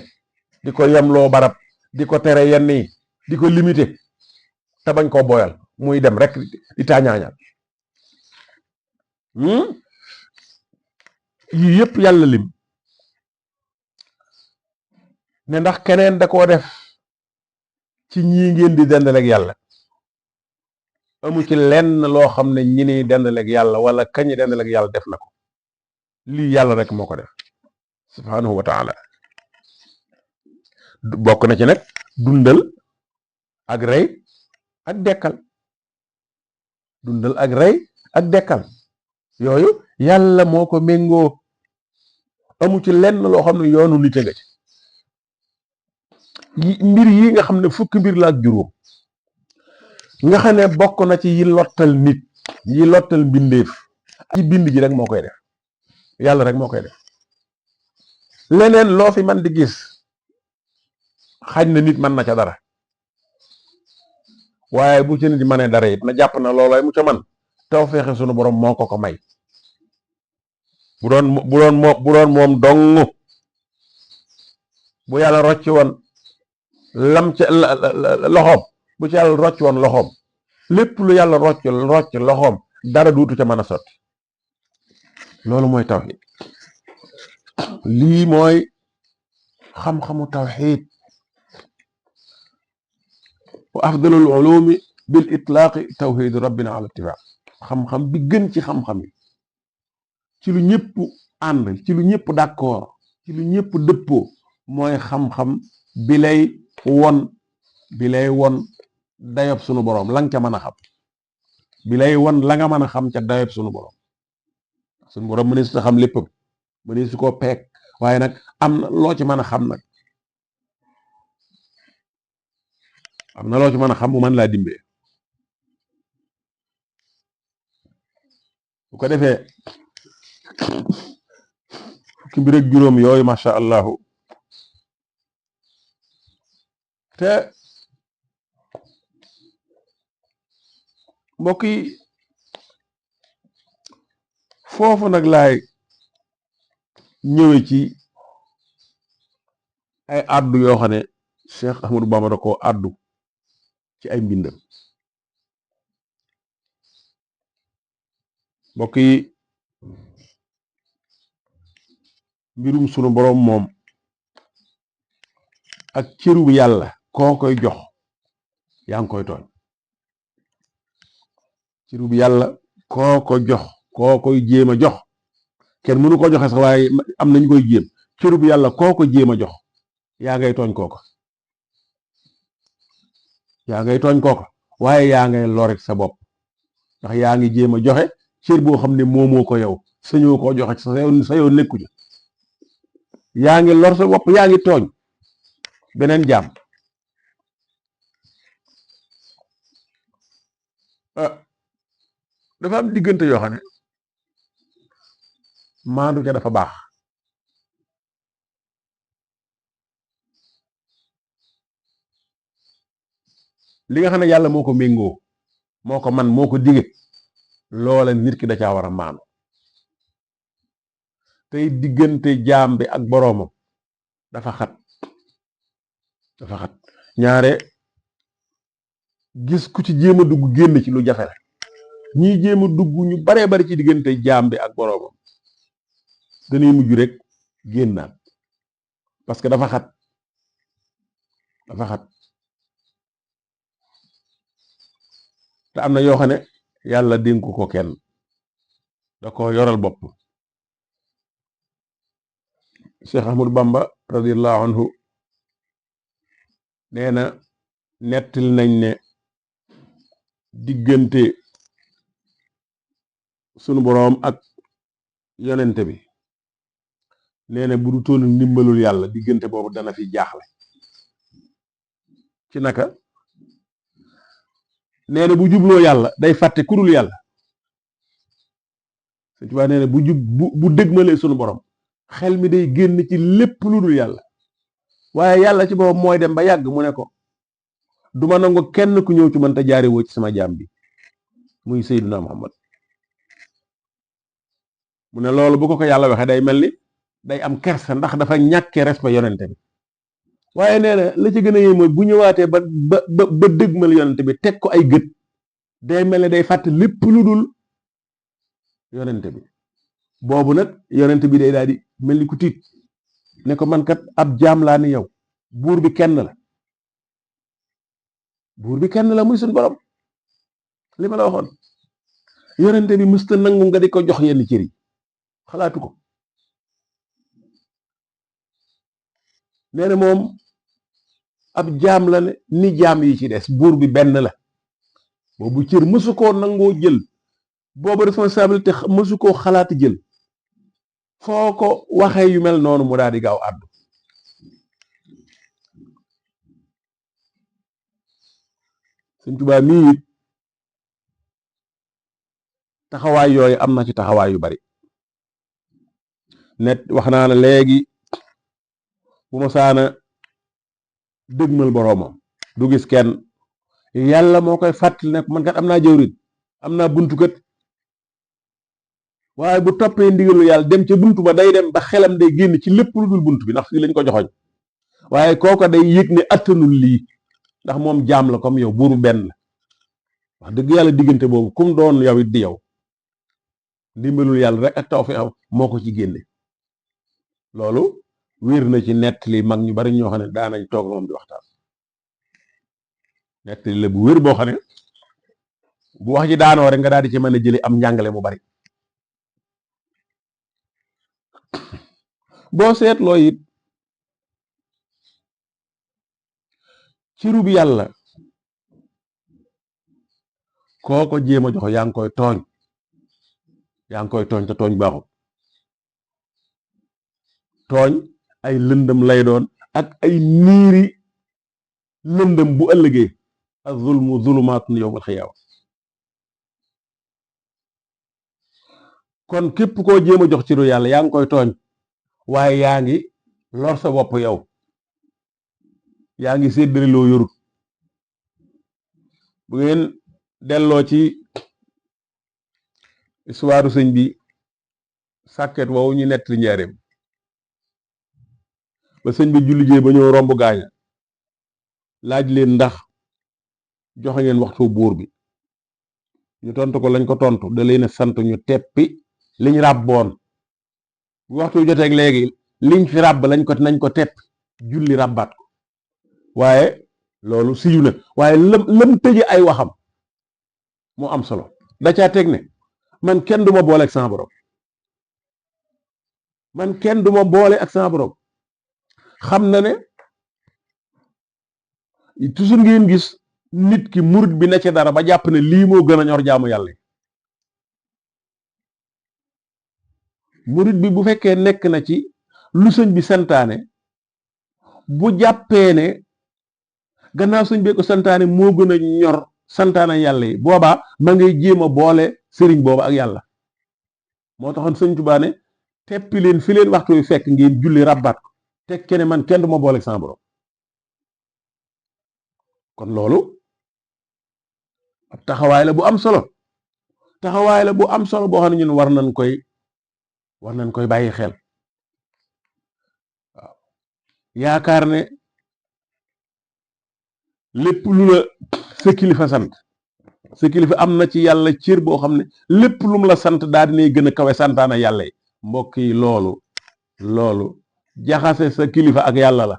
di ko yemloo barab, di ko tere yenn yi, di ko limité te bañ koo boyal muy dem rek di taañaañal. yii yëpp yàlla lim ne ndax keneen da koo def ci ñii ngeen di dendaleeg yàlla amu ci lenn loo xam ne ñi ni dendaleeg yàlla wala kañi dendaleeg yàlla def na ko lii yàlla rek moo ko def subhanahu wa taala bokk na ci nag dundal ak rey ak dekkal dundal ak rey ak dekkal yooyu yàlla moo ko méngoo amu ci lenn loo xam ne yoonu nite nga ci mbir yi nga xam ne fukki mbir la ak juróom nga xam ne bokk na ci yi lottal nit yi lottal mbindeef ci bind ji rek moo koy def yàlla rek moo koy def leneen loo fi man di gis xañ na nit mën na ca dara waaye bu ci nit mënee dara it na jàpp na loolooy mu ca man taw feexe sunu borom moo ko ko may bu doon moom dong bu yàlla rocc woon lam ca loxoom bu ci yàlla rocc woon loxoom lépp lu yàlla rocc loxoom dara duutu ca mën a sotti loolu mooy tawxiid lii mooy xam-xamu tawxiid wa afdalul ulumi bil itlaaqi tawxiidu rabbina ala ittifaq xam-xam bi gën ci xam-xam yi ci lu ñëpp ànd ci lu ñëpp d'accord ci lu ñëpp dëppoo mooy xam-xam bi lay won dayob sunu boroom la nga ca mën a xam bi lay won la nga mën a xam ca dayob sunu boroom mënees su xam léppam mënees su koo peek waaye nag am na loo ci mën a xam nag am na loo ci mën a xam mu mën laa dimbee bu ko defee fukki mbir ak juróom yooyu masha allahu te mbokk yi foofu nag laay ñëwee ci ay addu yoo xam ne Cheikh Ahmadou Bamba da koo addu ci ay mbindam mbokk yi mbirum sunu boroom moom ak cëru bu yàlla koo koy jox yaa ngi koy tooñ cëru bu yàlla koo ko jox koo koy jéem a jox kenn mënu ko joxe sax waaye am nañu koy jéem cëru bu yàlla koo ko jéem a jox yaa ngay tooñ kooko waaye yaa ngay lorit sa bopp ndax yaa ngi jéem a joxe cër boo xam ne moomoo ko yow sañoo koo joxe sa yow nekku ci yaa ngi lor sa bopp yaa ngi tooñ beneen jaam dafa am diggante yoo xam ne maandu ca dafa baax li nga xam ne yàlla moo ko méngoo moo ko man moo ko dige loola nit ki da caa war a maandu tey diggante jaam bi ak boroomam dafa xat ñaare gis ku ci jéem a dugg génn ci lu jafe la ñii jéem a dugg ñu baree bari ci diggante jaam bi ak boroomam dañuy mujj rek génnaat parce que dafa xat te am na yoo xam ne yàlla dénku ko kenn da ko yoral bopp Cheikh Ahmadou Bamba radiyallahu anhu nee na nettali nañ ne diggante sunu boroom ak yonente bi nee na bu du toon ndimbalul yàlla diggante boobu dana fi jaaxle ci naka nee na bu jubloo yàlla day fàtte kurul yàlla Sëñ Tuubaa nee na bu dëgmalee sunu borom xel mi day génn ci lépp lu dul yàlla waaye yàlla ci boppam mooy dem ba yàgg mu ne ko duma nangu kenn ku ñëw ci man te jaare woo ci sama jaam bi muy Seydina Muhammad mu ne loolu bu ko yàlla waxee day mel ni day am kersa ndax dafa ñàkkee respect yonente bi waaye nee na la ci gën a yéem mooy bu ñëwaatee ba dëgmal yonente bi teg ko ay gët day mel ne day fàtte lépp lu dul yonente bi boobu nag yonente bi day daal di mel ni ku tiit ne ko man kat ab jaam laa ni yow buur bi kenn la buur bi kenn la muy suñ borom. li ma la waxoon yonente bi mësta nangu nga di ko jox yenn cër yi xalaatu ko. nee na moom ab jaam la ne ni jaam yi ci des, buur bi benn la. boobu cër mësu koo nangoo jël, boobu responsabilité mësu koo xalaati jël. foo ko waxee yu mel noonu mu daal di gaaw àddu. Sëñ Tuubaa mii it taxawaay yooyu am na ci taxawaay yu bari. net wax naa la léegi bu ma saana dëgmal boroomam du gis kenn, yàlla moo koy fàttali ne man kat am naa jëwriñ, am naa buntu kat. waaye bu toppee ndigalu yàlla dem ca buntu ba day dem ba xelam day génn ci lépp lu dul buntu bi ndax fii lañ ko joxoñ. waaye kooko day yëg ne attanul lii ndax moom jaam la comme yow, buuru benn la. wax dëgg yàlla diggante boobu kum doon yow it di yow, ndimbalul yàlla rek ak tawfiix moo ko ci génne. loolu wér na ci nettali mag ñu bari ñoo xam ne daanañ toog moom di waxtaan. nettali la bu wér boo xam ne bu wax ji daanoo rek nga daal di ci mën a jëli am njàngale mu bari. boo seetloo it ci rub yàlla koo ko jéem a jox yaa ngi koy tooñ, yaa ngi koy tooñ te tooñ baaxul. tooñ ay lëndëm lay doon ak ay niiri lëndëm bu ëllëgee. az-zulmu zulumaatun yawmal xiyaama. kon képp koo jéem a jox ci ru yàlla yaa ngi koy tooñ, waaye yaa ngi lor sa bopp yow, yaa ngi séddale loo yorut. bu ngeen delloo ci histoire sëñ bi sàkket woowu ñu nett li njaareem ba sëñ bi jullijee ba ñëw romb gaaña laaj leen ndax joxe ngeen waxtu buur bi, ñu tontu ko lañ ko tontu da leen a sant ñu teppi liñ ràbboon. bu waxtu joteeg léegi liñ fi ràbb nañ ko tepp julli ràbbaat ko. waaye loolu siyu na, waaye lam tëje ay waxam moo am solo. da caa teg ne man kenn du ma boole ak sama borom, man kenn du ma boole ak sama borom. xam na ne toujours ngeen gis nit ki murit bi na ci dara ba jàpp ne lii moo gën a ñor jaamu yàlla. murit bi bu fekkee nekk na ci lu sëñ bi santaane, bu jàppee ne gannaaw sëñ bee ko santaane moo gën a ñor santaane yàlla yi, boobaa ma ngay jéem a boole sëriñ booba ak yàlla. moo taxoon sëñ Tuubaa ne teppi leen fi leen waxtu wi fekk ngeen julli rabbaat ko teg kene man kenn du ma boole ak sama borom. kon loolu ab taxawaay la bu am solo, taxawaay la bu am solo boo xam ne ñun war nañ koy bàyyi xel. waaw yaakaar ne lépp lu la sa kilifa sant, sa kilifa am na ci yàlla cër boo xam ne lépp lu mu la sant daal dinay gën a kawe santaana yàlla yi. mbokk yi loolu jaxase sa kilifa ak yàlla la.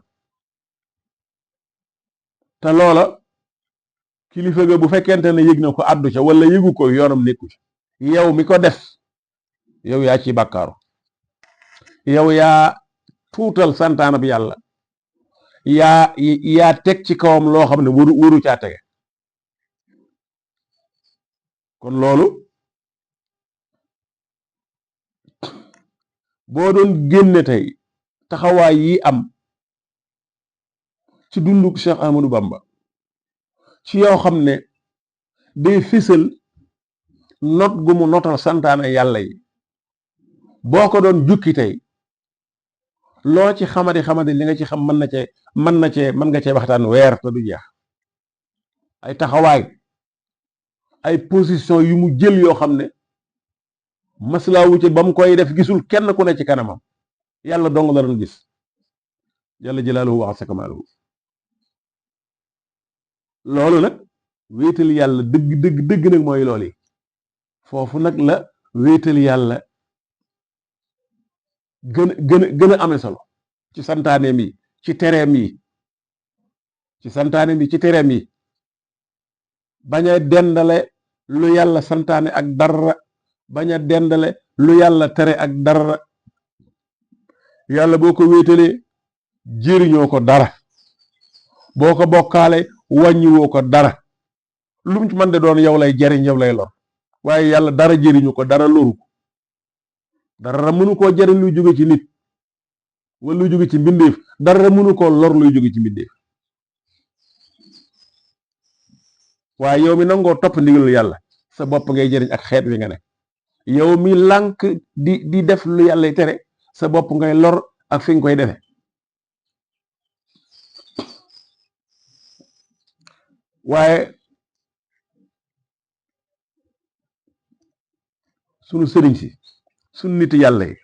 te loola kilifa ga bu fekkente ne yëg na ko àddu ca wala yëgu ko yoonam nekku ci. yow mi ko def yow yaa ci bàkkaaru, yow yaa tuutal santaana bi yàlla, yaa teg ci kawam loo xam ne waru caa tege. kon loolu boo doon génne tey taxawaay yi am ci dunduk Cheikh Ahmadou Bamba ci yoo xam ne day fësal not gu mu notal santaane yàlla yi, boo ko doon jukki tey loo ci xamadi li nga ci xam mën nga cee waxtaan weer te du jeex. ay taxawaay, ay position yu mu jël yoo xam ne maslaa wu ci ba mu koy def gisul kenn ku ne ci kanamam, yàlla dong la doon gis. jalla jalaaluhu wa azza kamaaluhu. loolu nag wéetal yàlla dëgg nag mooy loolu yi. foofu nag la wéetal yàlla gën a amee solo ci santaaneem yi ci tereem yi, ci santaaneem yi ci tereem yi. bañ a dendale lu yàlla santaane ak dara, bañ a dendale lu yàlla tere ak dara. yàlla boo ko wéetalee jëriñoo ko dara, boo ko bokkaale wàññiwoo ko dara. lu mu ci mën de doon yow lay jariñ, yow lay lor, waaye yàlla dara jëriñu ko, dara loru ko, dara mënu koo jariñ luy jóge ci nit wala luy jóge ci mbindeef, dara mënu koo lor luy jóge ci mbindeef. waaye yow mi nangoo topp ndigalu yàlla sa bopp ngay jëriñ ak xeet wi nga ne. yow mi lànk di def lu yàlla tere sa bopp ngay lor ak fi nga koy defe. waaye sunu sëriñ si, sunu nit yàlla yi,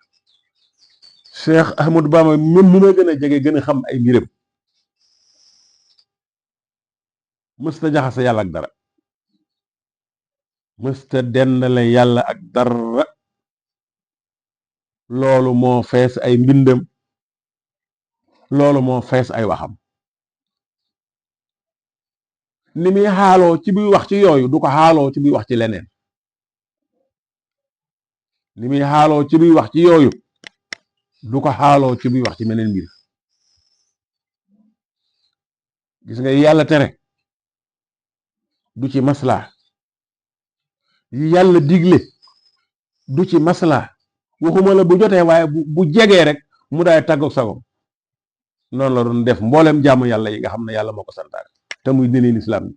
Cheikh Ahmadou Bamba même mi ma gën a jege gën a xam ay mbiram, mësta jaxase yàlla ak dara, mësta dendale yàlla ak dara. loolu moo fees ay mbindam, loolu moo fees ay waxam. ni muy xaaloo ci buy wax ci yooyu du ko xaaloo ci buy wax ci leneen. ni muy xaaloo ci buy wax ci yooyu du ko xaaloo ci buy wax ci meneen mbir. gis nga yàlla tere du ci maslaa, yàlla digle du ci maslaa. waxuma la bu jotee, waaye bu jegee rek mu daay tàggoog sagom. noonu la doon def mboolem jaamu yàlla yi nga xam ne yàlla moo ko santaane te muy diine lislaam bi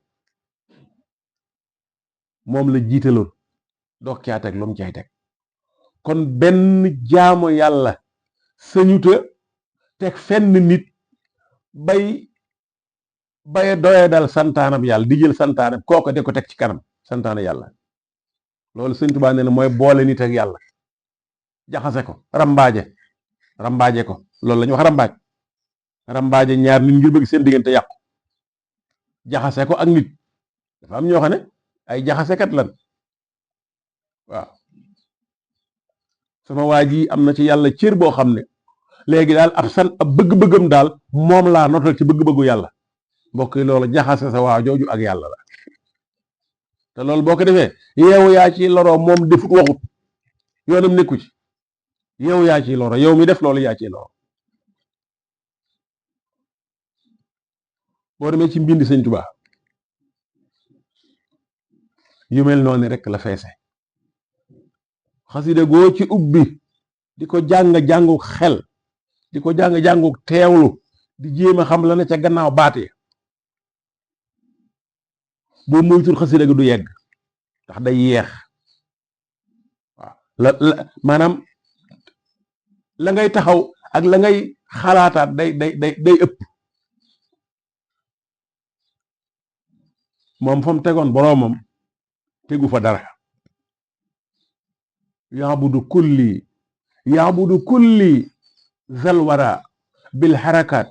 moom la jiitaloon doog caa teg lu mu cay teg. kon benn jaamu yàlla sañuta teg fenn nit bay doye dal santaanam yàlla, di jël santaanam kooku de ko teg ci kanam santaana yàlla. loolu Sëñ Tuubaa nee na mooy boole nit ak yàlla, jaxase ko, rambaaje ko. loolu la ñuy wax rambaaje ñaar nit ngir bëgg seen diggante yàqu, jaxase ko ak nit. dafa am ñoo xam ne ay jaxasekat lan. waaw sama waa ji am na ci yàlla cër boo xam ne léegi daal ab bëgg-bëggam daal moom laa notal ci bëgg-bëggu yàlla. mbokk yi loolu jaxase sa waa jooju ak yàlla la. te loolu boo ko defee yow yaa ci loroo, moom defut waxut, yoonam nekku ci. yow yaa ciy loro, yow mi def loolu yaa ciy loro. boo demee ci mbindi Sëñ Tuubaa yu mel noonu rek la feese. xasida goo ci ubbi di ko jàng-jàngu xel, di ko jàng-jàngu teewlu, di jéem a xam la ne ca gannaaw baat yi, boo moytul xasida gi du yegg ndax day yeex. waaw maanaam la ngay taxaw ak la ngay xalaataat day ëpp. moom fa mu tegoon boroomam tegu fa dara. yaabudu kulli zal wara bil harakat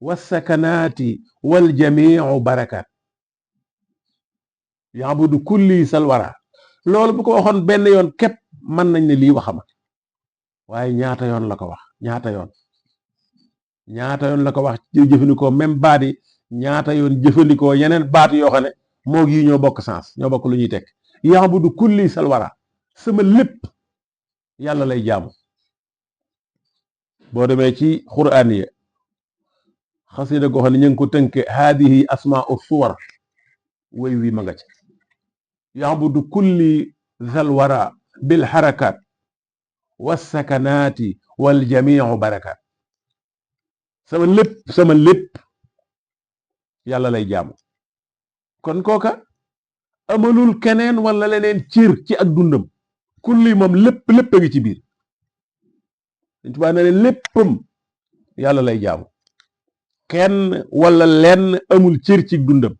wassakanaati wal jamiu barakat. yaabudu kulli zal wara, loolu bu ko waxoon benn yoon képp mën nañ ne lii waxama. waaye ñaata yoon la ko wax, ñaata yoon la ko wax ci jëfandikoo même baat yi, ñaata yoon jëfandikoo yeneen baat yoo xam ne moo gi ñoo bokk sens, ñoo bokk lu ñuy tekk. yaabudu kulli salwara, sama lépp yàlla lay jaamu. boo demee ci quraan yi xasida goo xam ne ñu ngi ko tënke haadihi asmaa'u suwar, way wi ma nga ci. yaabudu kulli salwara bil harakat wassakanaati wal jamiu barakat. sama lépp yàlla lay jaamu. kon kooka amalul keneen wala leneen cër ci ak dundam. kulli moom lépp a ngi ci biir. Sëñ Tuubaa ne léppam yàlla lay jaamu. kenn wala lenn amul cër ci dundam.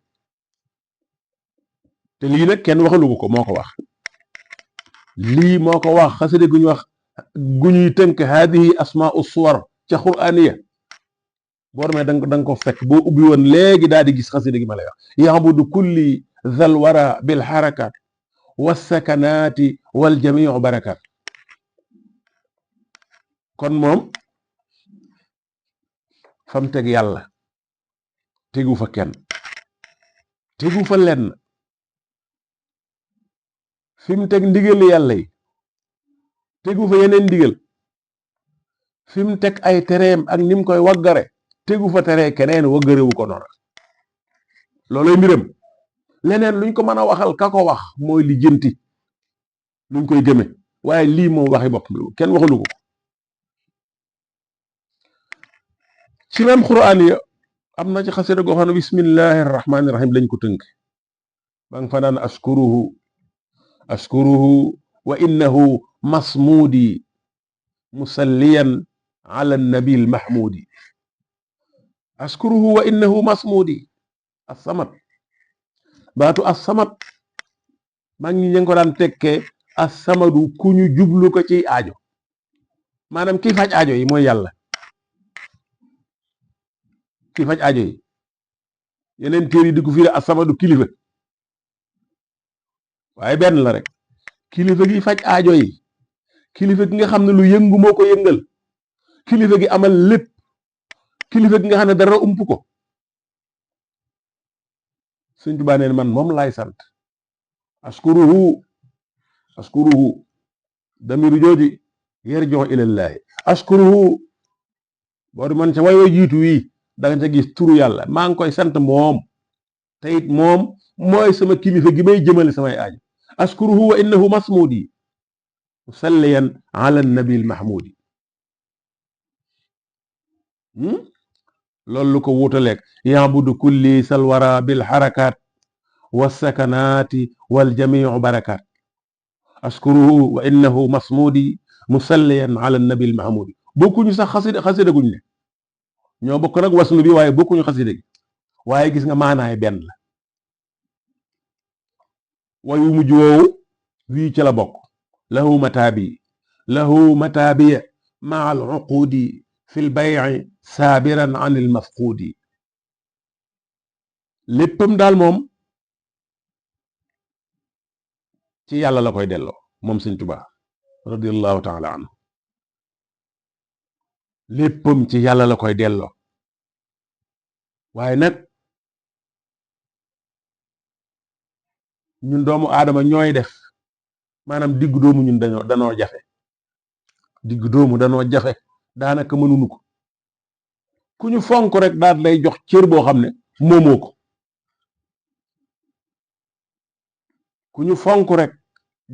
te lii nag kenn waxalu ko, moo ko wax. lii moo ko wax. xasida gu ñu wax gu ñuy tënk haadihi asmaa'u suwar ca quraaniya, boo demee danga ko fekk boo ubbi woon léegi daal di gis xasida gi ma lay wax. yaabudu kulli zal wara bil harakat wassakanaati wal jamiu barakat. kon moom fam teg yàlla tegu fa kenn, tegu fa lenn. fi mu teg ndigal yàlla yi tegu fa yeneen ndigal, fi mu teg ay tereem ak ni mu koy waggare tegu fa teree keneen waggarewu ko noona. looloy mbiram. leneen luñ ko mën a waxal ka ko wax mooy li jënti luñ koy gëme, waaye lii moom waxi bopp kenn waxalu ko. ci même Qur'an ya am na ci xasida goo xam ne bismillahi rahmaani rahim lañ ko tënk. ba nga fa naan askuruhu wa innahu masmuudi musalliyan ala nabil mahmudi. askuruhu wa innahu masmuudi as-samad. baatu as-samad maa ngi ko daan tekkee as-samadu ku ñu jublu ko ci aajo, maanaam kii faj aajo yi mooy yàlla. kii faj aajo yi yeneen téere yi di ko firi as-samadu kilifa, waaye benn la rek. kilifa gi faj aajo yi, kilifa gi nga xam ne lu yëngu moo ko yëngal, kilifa gi amal lépp, kilifa gi nga xam ne dara ump ko. Sëñ Tuubaa neen man moom laay sant. askuruhu damiru jooji yarji'u ilallaahi. askuruhu boo di man ca way jiitu wii da nga ca gis turu yàlla, maa ngi koy sant moom te it moom mooy sama kilifa gi may jëmale samay aajo. askuruhu wa innahu masmuudi musalliyan ala nabil mahmudi. loolu lu ko wutaleeg yaabudu kulli salwara bil xarakaat wa sakanaati wal jamiu barakaat. askuruhu wa innahu masmuudi musalliyan ala nabil mahmudi. bokkuñu sax xasida guñ ne ñoo bokk nag wasnu bi, waaye bokkuñu xasida gi, waaye gis nga maanaay benn la. wayu mujj woowu wii ci la bokk. lahu mataabiya maa al uquudi fi l bay'i saabiran an il mafquudi. léppam daal moom ci yàlla la koy delloo moom Sëñ Tuubaa radiyallahu taala anhu. léppam ci yàlla la koy delloo, waaye nag ñun doomu aadama ñooy def maanaam diggu doomu. ñun danoo jafe, diggu doomu danoo jafe, daanaka mënuñu ko. ku ñu fonk rek daal lay jox cër boo xam ne moomoo ko. ku ñu fonk rek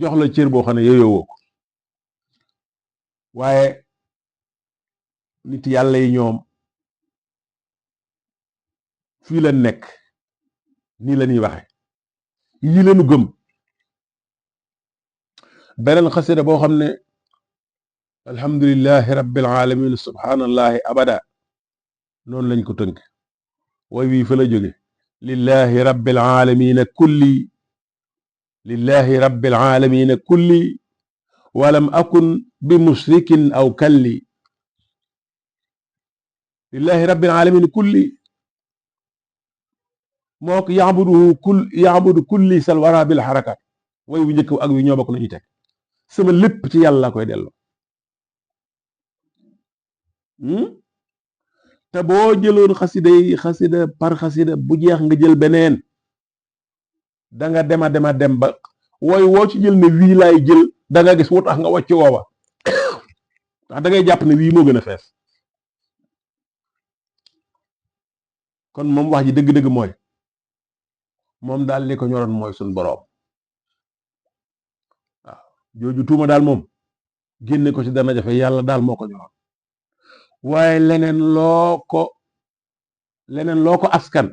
jox la cër boo xam ne yeyowoo ko. waaye nit yàlla yi ñoom fii la nekk, nii la ñuy waxe, yii lañu gëm. beneen xasida boo xam ne alhamdulillahi rabbil alamin subhanallahi abada noonu lañ ko tënk. way wii fa la jóge lillahi rabbil alamina kulli, lillahi rabbil alamina kulli walam akun bi mushrikin aw kalli. lillahi rabbil alamina kulli moo ko yaabudu kulli salwara bil xarakat. way wu njëkk ak wi ñoo bokk nañu teg. sama lépp ci yàlla koy delloo. te boo jëloon xasida par xasida bu jeex nga jël beneen, da nga dem ba wooy woo ci jël ne wii laay jël, da nga gis wu tax nga wàcc woowa ndax da ngay jàpp ne wii moo gën a fees. kon moom wax ji dëgg-dëgg mooy moom daal li ko ñoroon mooy suñ boroom. waaw jooju tuuma daal moom génne ko ci dana jafe, yàlla daal moo ko ñoroon. waaye leneen loo ko askan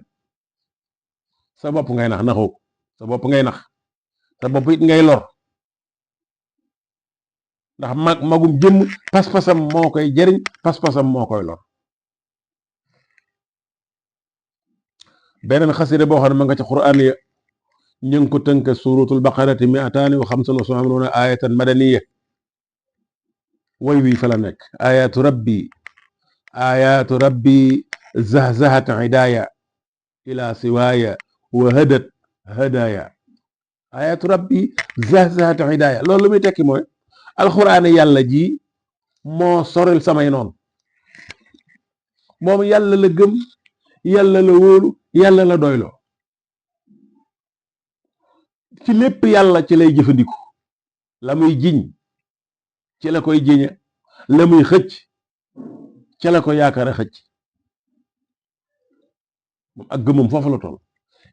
sa bopp ngay nax, naxoo ko sa bopp ngay nax, sa bopp it ngay lor. ndax magum jëmm pas-pasam moo koy jëriñ, pas-pasam moo koy lor. beneen xasida boo xam ne ma nga ci Qur'an ya ñu ngi ko tënk suratul baqarati 285 ayatan madaniya. way wi fa la nekk. ayatu rabbi zahzahat hidaya ila siwaya wa hadat hadaya. ayatu rabbi zahzahat hidaya loolu lu muy tekki mooy alxuraan yàlla ji moo soril samay noonu. moom yàlla la gëm, yàlla la wóolu, yàlla la doyloo. ci lépp yàlla ci lay jëfandiku, la muy jiñ ci la koy jiñe la muy xëcc ci la ko yaakaar a xëcc moom ak gëmam foofu la toll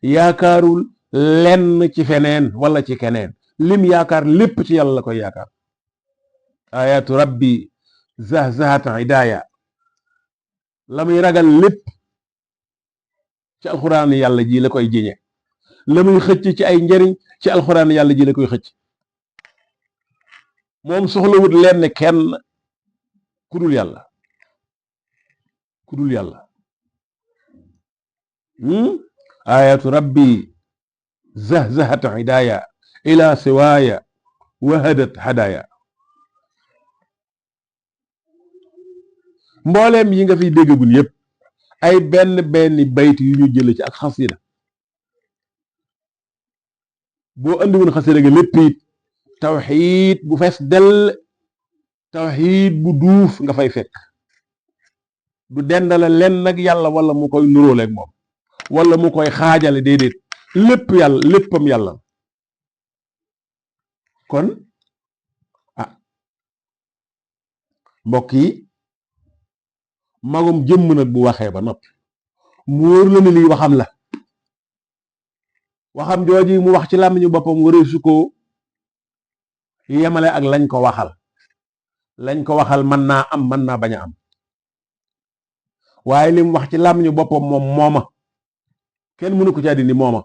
yaakaarul lenn ci feneen wala ci keneen lim yaakaar lépp ci yàlla la koy yaakaar ayatu rabbi zahzahat idaaya la muy ragal lépp ci alxuraan yàlla ji la koy jiñe la muy xëcc ci ay njariñ ci alxuraan yàlla ji la koy xëcc moom soxlawut lenn kenn ku dul yàlla ku dul yàlla ayatu rabbi zahzahat idaaya ila siwaaya wahadat hadaya mbooleem yi nga fiy déggagul yépp ay benn bayt yu ñu jële ci ak xasida boo andiwoon xasida ga lépp it tawxiid bu fees dell tawxiid bu duuf nga fay fekk du dendale lenn ak yàlla wala mu koy nuróoleeg moom wala mu koy xaajale déedéet lépp yàlla léppam yàlla kon mbokk yi magum jëmm nag bu waxee ba noppi mu wóor la ne lii waxam la waxam jooji mu wax ci làmmiñu boppam waree su ko yemale ak lañ ko waxal mën naa am mën naa bañ a am waaye li mu wax ci làmmiñu boppam moom mooma kenn mënu ko caa dindi mooma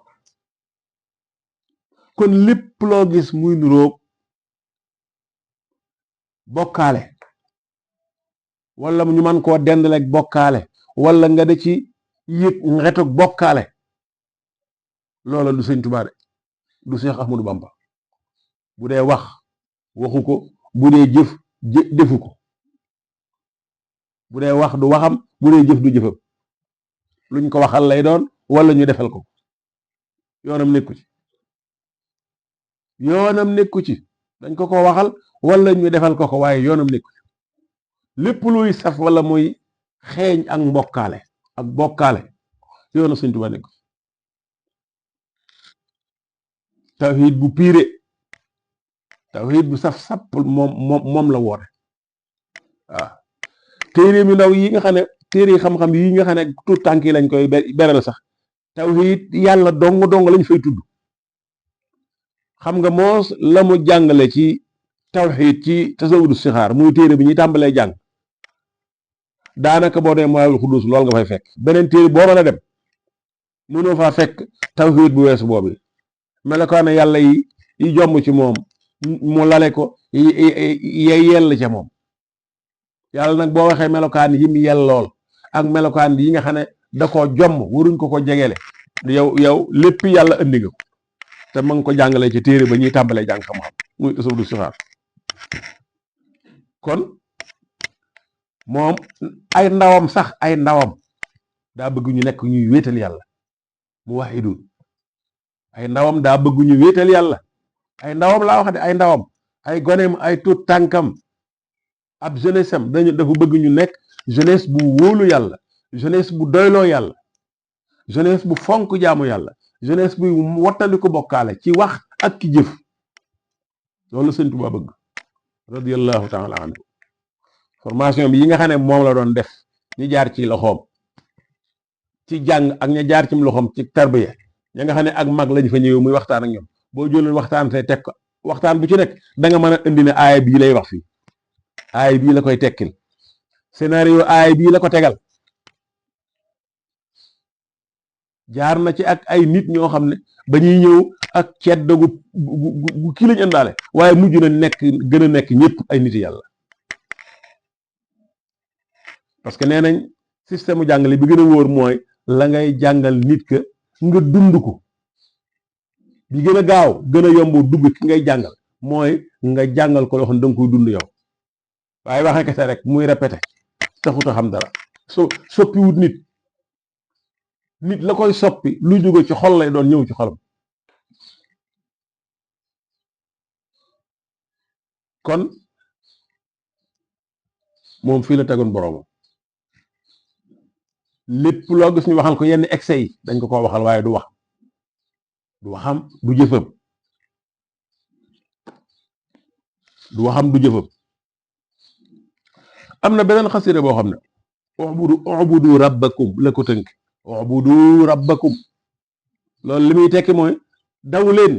kon lépp loo gis muy nuróog bokkaale wala ñu mën koo dendaleeg bokkaale wala nga da ci yëg ngetug bokkaale loola du sëñ Tuubaa de du Seex Ahmadu Bamba bu dee wax waxu ko bu dee jëf defu ko bu dee wax du waxam bu dee jëf du jëfam luñ ko waxal lay doon wala ñu defal ko yoonam nekku ci dañ ko waxal wala ñu defal ko waaye yoonam nekku ci lépp luy saf wala muy xeeñ ak mbokkaale ak bokkaale yoonu sëñ Tuubaa nekku ci tawxiid bu piire tawxiid bu saf sàpp moom la woote waaw téere mi ndaw yi nga xam ne téere xam-xam yi nga xam ne tuut tànk yi lañ koy beral sax tawxiid yàlla dong lañ fay tudd xam nga moos la mu jàngale ci tawxiid ci tasawudu sixaar muy téere bi ñuy tàmbalee jàng daanaka boo dee Mawaahibul Quddus lool nga fay fekk beneen téere boo mën a dem mënoo faa fekk tawxiid bu weesu boobu melokaane yàlla yi jomb ci moom mu lale ko yell ca moom yàlla nag boo waxee melokaan yi mu yellool ak melokaan yi nga xam ne da koo jomb waruñ ko jegele yow lépp yàlla andi nga ko te ma ngi ko jàngalee ci téere ba ñuy tàmbalee jàng xam-xam muy tasawudu sixaar kon moom ay ndawam daa bëgg ñu nekk ñuy wéetal yàlla mu wahidun ay ndawam daa bëgg ñu wéetal yàlla ay ndawam laa wax de ay ndawam ay goneem ay tuut tànkam ab jeunesse am dafa bëgg ñu nekk jeunesse bu wóolu yàlla jeunesse bu doyloo yàlla jeunesse bu fonk jaamu yàlla jeunesse bu wattandiku bokkaale ci wax ak ki jëf loolu Sëñ Tuubaa bëgg radiyallahu taala anhu formation bi yi nga xam ne moom la doon def ñi jaar ci loxoom ci jàng ak ña jaar ci loxoom ci tarbiya ña nga xam ne ak mag lañ fa ñëw muy waxtaan ak ñoom boo jëloon waxtaan te teg ko waxtaan bu ci nekk da nga mën a indi ne aaya bii lay wax fii aaya bii la koy tekkil scénario aaya bii la ko tegal jaar na ci ak ay nit ñoo xam ne ba ñuy ñëw ak ceddo gu kii lañ indaale waaye mujj na gën a nekk ñëpp ay nit yàlla parce que nee nañ système jàngale bi gën a wóor mooy la ngay jàngal nit ka nga dund ko bi gën a gaaw gën a yomb dugg ki ngay jàngal mooy nga jàngal ko loo xam ne danga koy dund yow waaye waxe kese rek muy répété taxut a xam dara soppi wut nit la koy soppi lu jóge ci xol lay doon ñëw ci xolam kon moom fii la tegoon boroomam lépp loo gis ñu waxal ko yenn excès yi dañ ko waxal waaye du waxam du jëfam du waxam du jëfam. am na beneen xasida boo xam ne ubudu rabbakum la ko tënk. ubudu rabbakum loolu li muy tekki mooy daw leen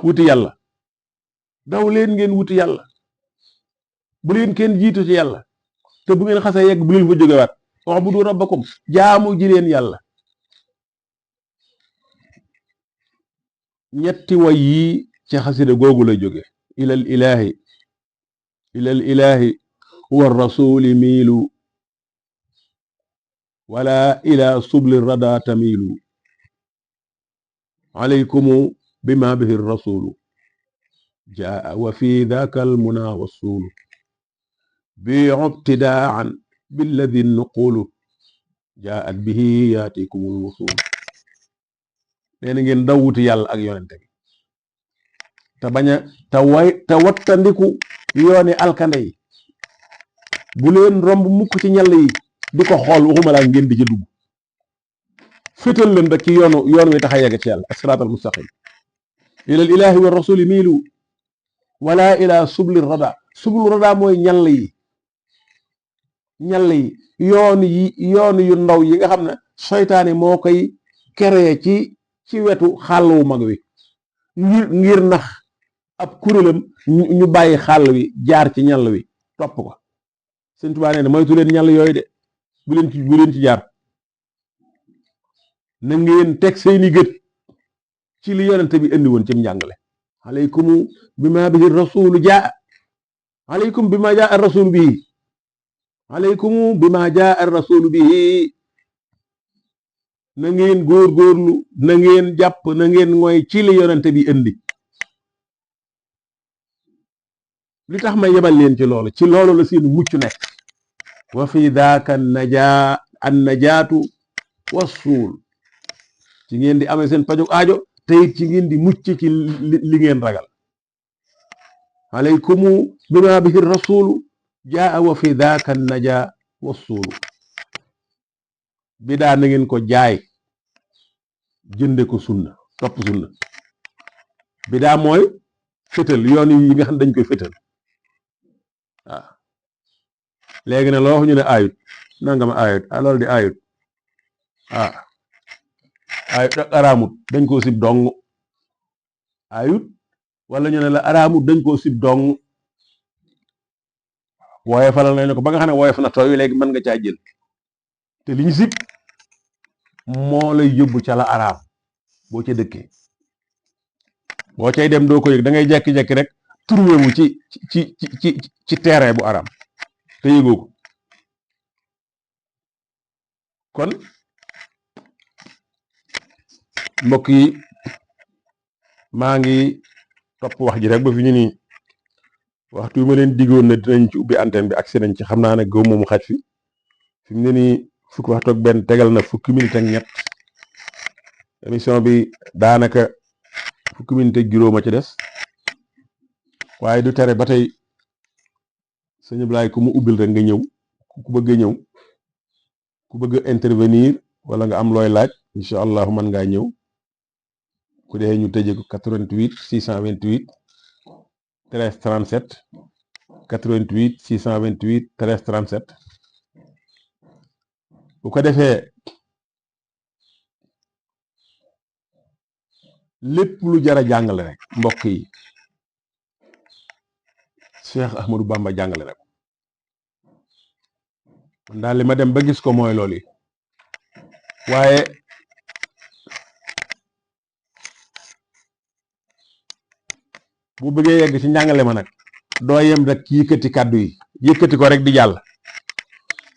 wuti yàlla, daw leen ngeen wuti yàlla, bu leen kenn jiitu ci yàlla, te bu ngeen xasee yegg bu leen fa jógewaat. ubudu rabbakum jaamu ji leen yàlla. ñetti way yi ci xasida googu la jóge. ilal ilahi wa rasuli miilu wala ila subli rada tamiilu alaykumu bima bihi rasulu jaa wa fi dhaka almuna wassulu bi ibtidaan billadi nuqulu jaat bihi yaatikumul wusul. nee na ngeen daw wuti yàlla ak yonente bi te bañ a te wattandiku yooni alkande yi. bu leen romb mukk ci ñall yi di ko xool, waxuma laa ngeen di ci dugg. féetal leen rek ci yoon wi tax a yegg ci yàlla as-siraatal mustaqim. ilal ilahi wa rasuli miilu wala ila subli rada. sublu rada mooy ñall yi yoon yu ndaw yi nga xam ne seytaane moo koy créé ci wetu xàll wu mag wi ngir nax ab kuréelam ñu bàyyi xàll wi jaar ci ñall wi topp ko. Sëñ Tuubaa nee na moytu leen ñall yooyu de, bu leen ci jaar. na ngeen teg seeni gët ci li yonente bi indi woon ci njàngale. alaykum bima bihi rasulu jaa alaykum bima jaa ar rasulu bihi alaykum bima jaa ar rasulu bihi. na ngeen góorgóorlu, na ngeen jàpp, na ngeen mooy ci li yonente bi indi. li tax ma yebal leen ci loolu la seen mucc nekk. wa fi daaka an najaatu wassuul. ci ngeen di amee seen pajug aajo te it ci ngeen di mucc ci li ngeen ragal. alaykumu bima bihi rasulu jaa wa fi daaka an najaa wassuul. bidaa na ngeen ko jaay jënde ko sunna, topp sunna. bidaa mooy fétal yoon yi nga xam dañ koy fétal. waaw léegi ne loo wax ñu ne ayut nangam ayut loolu di ayut ayut ak araamut dañ koo sib dong. ayut wala ñu ne la araamut dañ koo sib dong. wooye falal nañ ne ko ba nga xam ne wooye fa na tooy léegi mën nga caa jël te li ñu sib moo lay yóbbu ca la araam boo ca dëkkee. boo cay dem doo ko yëg da ngay jekki-jekki rek trouvé wu ci terrain bu araam te yëgoo ko. kon mbokk yi maa ngi topp wax ji rek ba fi ñu nii waxtu wi ma leen diggoon na dinañ ci ubbi antenne bi agsi nañ ci. xam naa ne góob moomu xaj fi mu ne nii fukki waxtu ak benn tegal na fukki minute ak ñett. émission bi daanaka fukki minute ak juróom a ci des waaye du tere ba tey sëñ Ablaye ku mu ubbil rek nga ñëw ku bëgg a ñëw ku bëgg a intervenir wala nga am looy laaj incha allah mën ngaa ñëw. ku dee ñu tëjee ko 88 628 13 37 88 628 13 37 bu ko defee lépp lu jar a jàngale rek mbokk yi Cheikh Ahmadou Bamba jàngale rek man daal li ma dem ba gis ko mooy loolu yi. waaye bu bëggee yegg ci njàngale ma nag doo yem rek yëkkati kàddu yi yëkkati ko rek di jàll.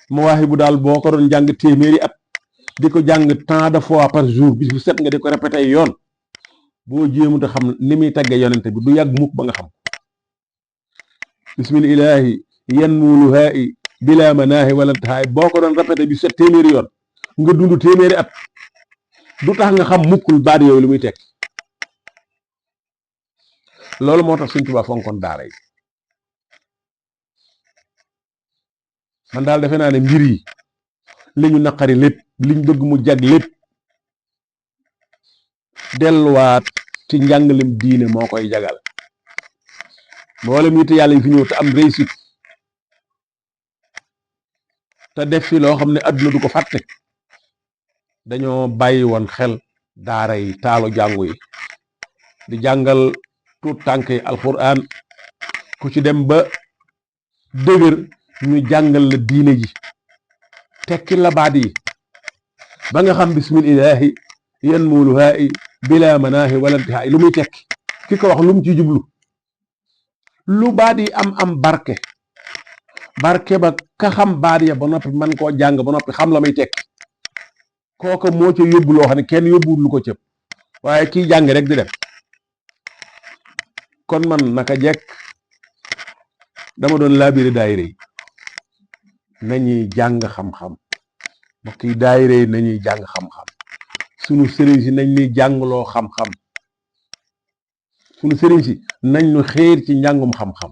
Mawaahibu daal boo ko doon jàng téeméeri at di ko jàng tant de fois par jour bis bu set nga di ko répété yoon boo jéemut a xam ni muy tagge yonente bi du yàgg mukk ba nga xam. bismillahi yanmuluhaa'i bila manaahi wala tahaay boo ko doon répété bi set téeméeri yoon nga dund téeméeri at du tax nga xam mukkul baat yooyu li muy tekk. loolu moo tax Sëñ Tuubaa fonkoon daara yi. man daal defe naa ne mbir yi li ñu naqari lépp liñ bëgg mu jag lépp delluwaat ci njàngalem diine moo koy jagal. mboolem nit yàlla yi fi ñëw te am réussite te def fi loo xam ne adduna du ko fàtte dañoo bàyyi woon xel daara yi taalu jàngu yi di jàngal tuut tànk yi alquran ku ci dem ba dëgër ñu jàngal la diine ji tekki la baat yi ba nga xam bismillahi yan muuluhaa i bila manaahi wala intihaa lu muy tekki ki ko wax lu mu ci jublu lu baat yi am barke barke ba ka xam baat ya ba noppi man koo jàng ba noppi xam la muy tekki kooka moo ca yóbbu loo xam ne kenn yóbbuwul lu ko cëpp waaye kii jàng rek di dem kon man naka jekk dama doon laabiri daayira yi nañuy jàng xam-xam mbokk yi daayira yi nañuy jàng xam-xam sunu sëriñ si nañ ñuy jàngloo xam-xam sunu sëriñ si nañ ñu xéer ci njàngum xam-xam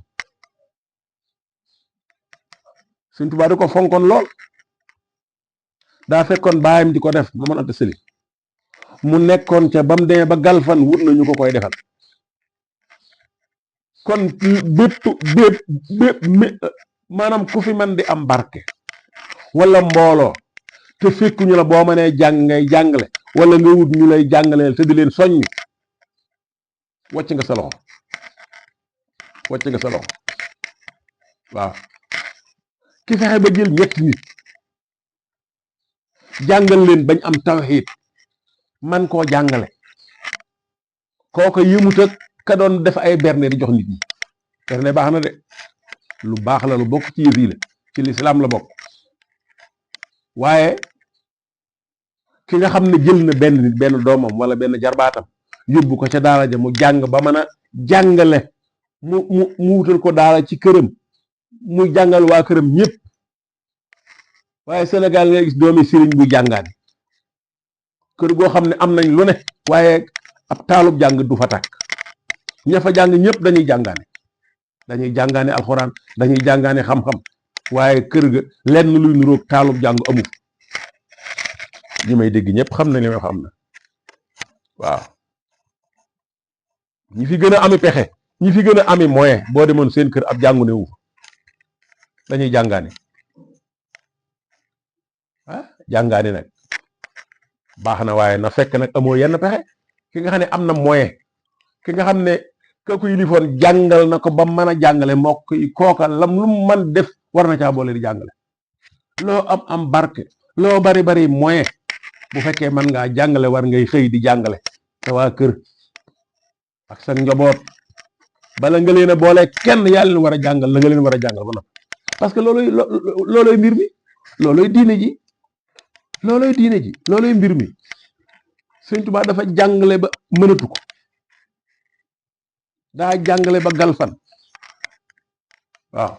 Sëriñ Tuubaa da ko fonkoon lool daa fekkoon baayam di ko def ba mën anta sëli mu nekkoon ca ba mu demee ba galfan wut nañu ko koy defal kon bépp maanaam ku fi man di am barke wala mbooloo te fekkuñu la boo mënee jàng ngay jàngale wala nga wut ñu lay jàngaleel te di leen soññ wàcc nga sa loxo waaw ki fexe ba jël ñetti nit jàngal leen bañ am tawxiid man koo jàngale kooka yëmut ak ka doon def ay berne di jox nit ñi berne baax na de lu baax la lu bokk ci yëf yi la ci lislaam la bokk waaye ki nga xam ne jël na benn nit benn doomam wala benn jarbaatam yóbbu ko ca daara ja mu jàng ba mën a jàngale mu wutal ko daara ci këram mu jàngal waa këram ñëpp waaye Sénégal ngay gis doomi sëriñ bu jàngaani kër goo xam ne am nañ lu ne waaye ab taalub jàng du fa tàkk ña fa jàng ñëpp dañuy jàngaane alxuraan dañuy jàngaane xam-xam waaye kër ga lenn luy nuroog taalub jàng amu ñi may dégg ñëpp xam na li may xam na waaw ñi fi gën a ami pexe ñi fi gën a ami moyen boo demoon seen kër ab jàngu ne wu dañuy jàngaane jàngaane nag baax na waaye na fekk nag amoo yenn pexe ki nga xam ne am na moyen ki nga xam ne ka ko yilifoon jàngal na ko ba mën a jàngale mbokk yi kooka lam lu mu mën def war na caa boole di jàngale loo am barke loo bari moyen bu fekkee mën ngaa jàngale war ngay xëy di jàngale te waa kër ak sa njaboot bala nga leen a boole kenn yaa leen war a jàngal la nga leen war a jàngal ba noppi parce que looloy mbir mi looloy diine ji looloy mbir mi Sëñ Tuubaa dafa jàngale ba mënatu ko daa jàngale ba galfan waaw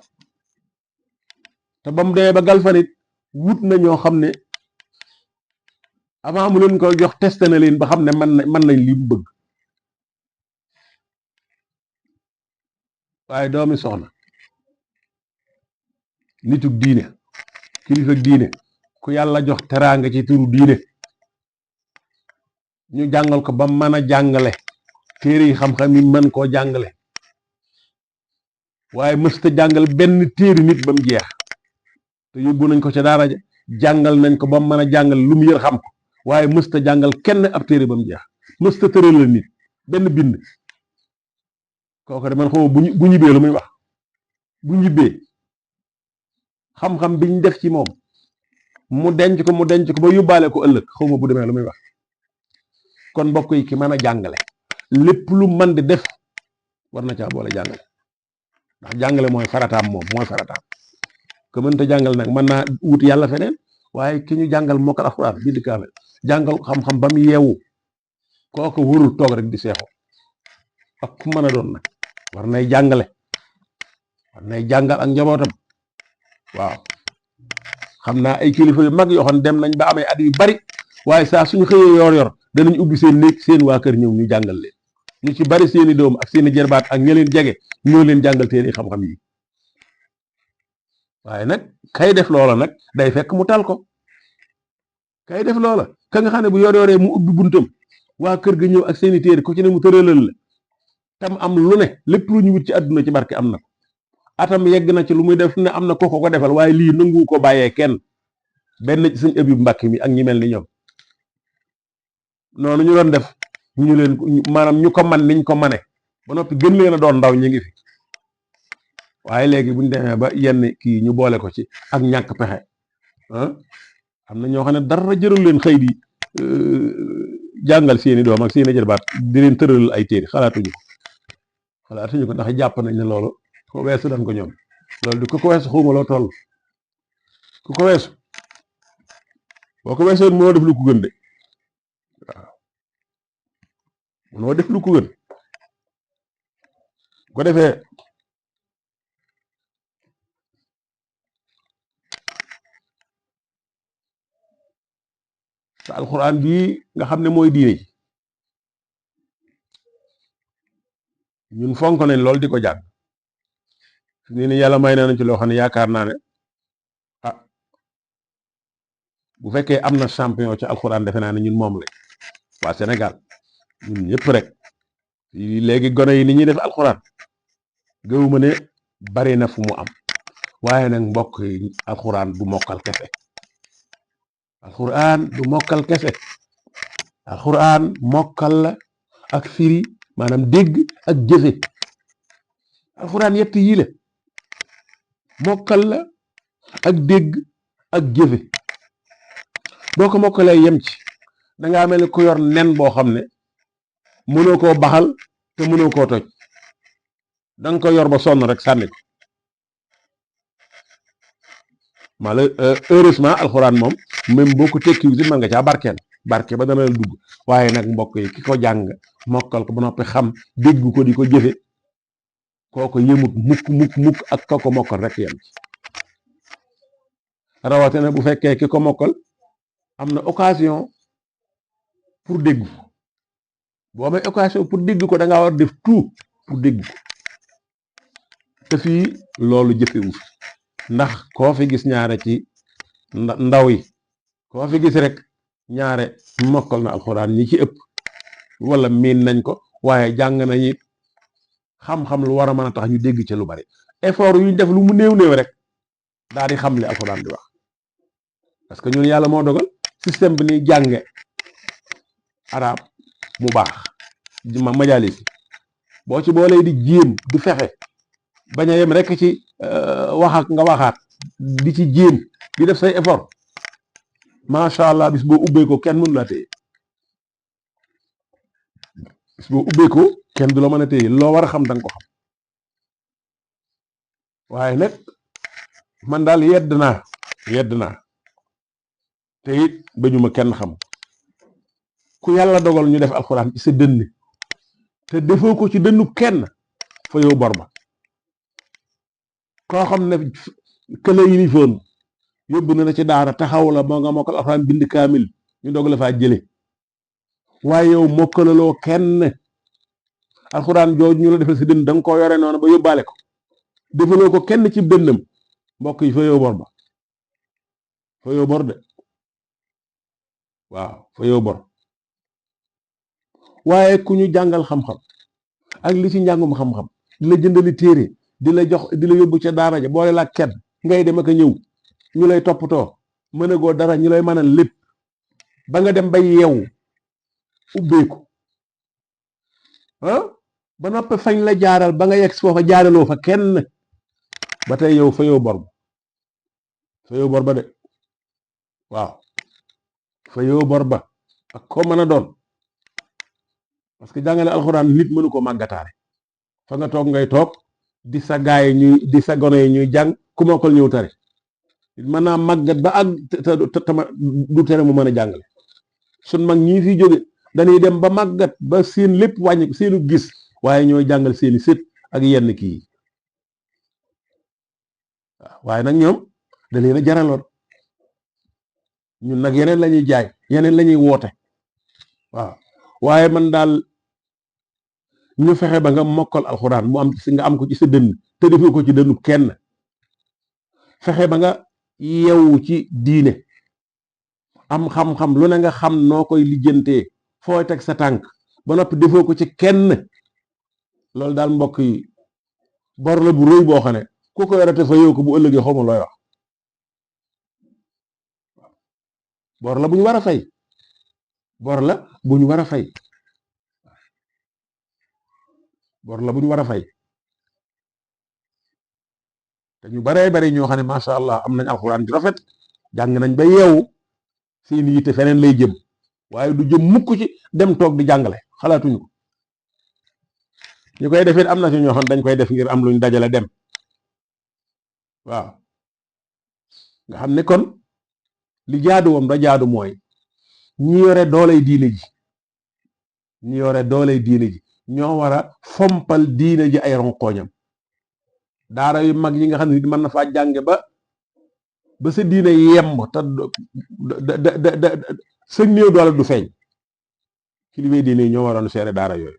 te ba mu demee ba galfan it wut na ñoo xam ne avant mu leen ko jox testé na leen ba xam ne mën nañ li mu bëgg waaye doomi soxna nitug diine kilifa diine ku yàlla jox teraanga ci turu diine ñu jàngal ko ba mën a jàngale téere yi xam-xam yi mën koo jàngale waaye mësta jàngal benn téere nit ba mu jeex te yóbbu nañ ko ca daara ja jàngal nañ ko ba mu mën a jàngal lu mu yër xam ko waaye mësta jàngal kenn ab téere ba mu jeex mësta tëral la nit benn bind kooku de man xaw ma bu ñibbee lu muy wax bu ñibbee xam-xam biñ def ci moom mu denc ko ba yóbbaale ko ëllëg xaw ma bu demee lu muy wax kon mbokk yi ki mën a jàngale lépp lu mën di def war na caa boole jàngale ndax jàngale mooy farataam ko mënta jàngal nag mën naa wut yàlla feneen waaye ki ñu jàngal mokkal alxuraan bind kaamel jàngal xam-xam ba mu yeewu kooku wurul toog rek di seexu ak ku mën a doon nag war nay jàngale war nay jàngal ak njabootam waaw xam naa ay kilifa yu mag yoo xam dem nañ ba amee at yu bari waaye saa suñu xëyee yor danañ ubbi seen néeg seen waa kër ñëw ñu jàngal leen ñu ci bari seeni doom ak seeni jërbaat ak ña leen jege ñoo leen jàngal téere xam-xam yi waaye nag kay def loola nag day fekk mu tal ko kay def loola ka nga xam ne bu yoree mu ubbi buntam waa kër ga ñëw ak seeni téere ku ci ne mu tëralal la tam am lu ne lépp lu ñu wut ci àdduna ci barke am na ko atam yegg na ci lu muy def ne am na ko ko defal waaye lii nangu ko bàyyee kenn benn ci sëñ Abib Mbàkke mi ak ñi mel ni ñoom noonu ñu doon def ñu leen maanaam ñu ko man niñ ko mane ba noppi gën leen a doon ndaw ñi ngi fi waaye léegi buñ demee ba yenn kii ñu boole ko ci ak ñàkk pexe ah am na ñoo xam ne dara jërul leen xëy di jàngal seeni doom ak seeni jërbaat di leen tëral ay téere xalaatuñu ko ndax jàpp nañ ne loolu ko weesu dañ ko ñoom loolu di ko weesu xawma loo toll ku ko weesu boo ko weesoon mënoo def lu ko gën de waaw mënoo def lu ko gën ko defee te alxuraan bii nga xam ne mooy diine ji ñun fonk nañ lool di ko jàng nii ni yàlla may nañ ci loo xam ne yaakaar naa ne ah bu fekkee am na champion ci alxuraan defe naa ne ñun moom la waa Sénégal ñun ñëpp rek léegi gone yi ni ñuy def alxuraan gëwuma ne bari na fu mu am waaye nag mbokk yi alxuraan du mokkal kese alxuraan du mokkal kese alxuraan mokkal la ak firi maanaam dégg ak jëfe alxuraan yett yii la mokkal la ak dégg ak jëfe boo ko mokkalee yem ci dangaa mel ni ku yor nen boo xam ne mënoo koo baxal te mënoo koo toj danga ko yor ba sonn rek sànni ko heureusement alxuraan moom même boo ko tekkiwu si mën nga caa barke ba dana la dugg waaye nag mbokk yi ki ko jàng mokkal ko ba noppi xam dégg ko di ko jëfe kooko yëmut mukk ak ka ko mokkal rek yem ci rawatina bu fekkee ki ko mokkal am na occasion pour dégg ko boo amee occasion pour dégg ko da ngaa war def tout pour dégg ko te fii loolu jëfewu fi ndax koo fi gis ñaare ci ndaw yi koo fi gis rek ñaare mokkal na alxuraan ñi ci ëpp wala miin nañ ko waaye jàng nañu xam-xam lu war a mën a tax ñu dégg ci lu bari effort yu ñu def lu mu néew rek daal di xam li alxuraan di wax parce que ñun yàlla moo dogal système bi ni jànge arab mu baax majalis boo ci boolee di jéem du fexe bañ a yem rek ci nga waxaat di ci jéem di def say effort macha allah bis boo ubbee ko kenn mënu la téye bis boo ubbee ko kenn du la mën a téye loo war a xam danga ko xam waaye nag man daal yedd naa te it bañuma kenn xam ku yàlla dogal ñu def alxuraan ci sa dënn te defoo ko ci dënnu kenn fa yow bor ba koo xam ne këla yilifoon yóbbu na la ci daara taxaw la moo nga mokkal alxuraan bind kaamil ñu dog la faa jële waaye yow mokkalaloo kenn alxuraan jooju ñu la defal si dënn da nga koo yore noonu ba yóbbaale ko defaloo ko kenn ci dënnam mbokk yi fa yow bor ba fa yow bor de waaw fa yow bor waaye ku ñu jàngal xam-xam ak li ci njàngum xam-xam di la jëndali téere di la jox di la yóbbu ca daara ja boole laa kenn ngay dem ak a ñëw ñu lay toppatoo mën a goo dara ñu lay mënal lépp ba nga dem ba yeewu ubbeeku ba noppi fañ la jaaral ba nga yegg si foofa jaaraloo fa kenn ba tey yow fa yow bor ba de waaw fa yow bor ba ak koo mën a doon parce que jàngale alxuraan nit mënu ko màggataare fa nga toog ngay toog di sa gaay di sa gone yi ñuy jàng ku mokkal ñëw tari mën naa màggat ba ak tama du tere mu mën a jàngale sun mag ñii fi jóge dañuy dem ba màggat ba seen lépp wàññi seenu gis waaye ñooy jàngal seeni sët ak yenn kii waaw waaye nag ñoom da leen a jaraloon ñun nag yeneen lañuy jaay yeneen lañuy woote waaw waaye man daal ñu fexe ba nga mokkal alxuraan mu am ci nga am ko ci sa dënn te defoo ko ci dënnu kenn fexe ba nga yeewu ci diine am xam-xam lu ne nga xam noo koy lijjantee fooy teg sa tànk ba noppi defoo ko ci kenn loolu daal mbokk yi bor la bu rëy boo xam ne ku ko yorate fa yow ko bu ëllëgee xawma looy wax. bor la bu ñu war a fay. bor la bu ñu war a fay. bor la bu ñu war a fay. te ñu baree bari ñoo xam ne macha allah am nañ alxuraan ju rafet jàng nañ ba yeewu seen yitte feneen lay jëm waaye du jëm mukk ci dem toog di jàngale xalaatuñu ko. ñu koy defit am na ci ñoo xam dañ koy def ngir am luñ dajale dem. waaw nga xam ne kon li jaadu woon ba jaadu mooy ñi yore dooley diine ji ñi yore dooley diine ji ñoo war a fompal diine ji ay ronqooñam. daara yu mag yi nga xam ne mën na faa jànge ba sa diine yemb te sa néew doole du feeñ. kilifay diine yi ñoo waroon seere daara yooyu.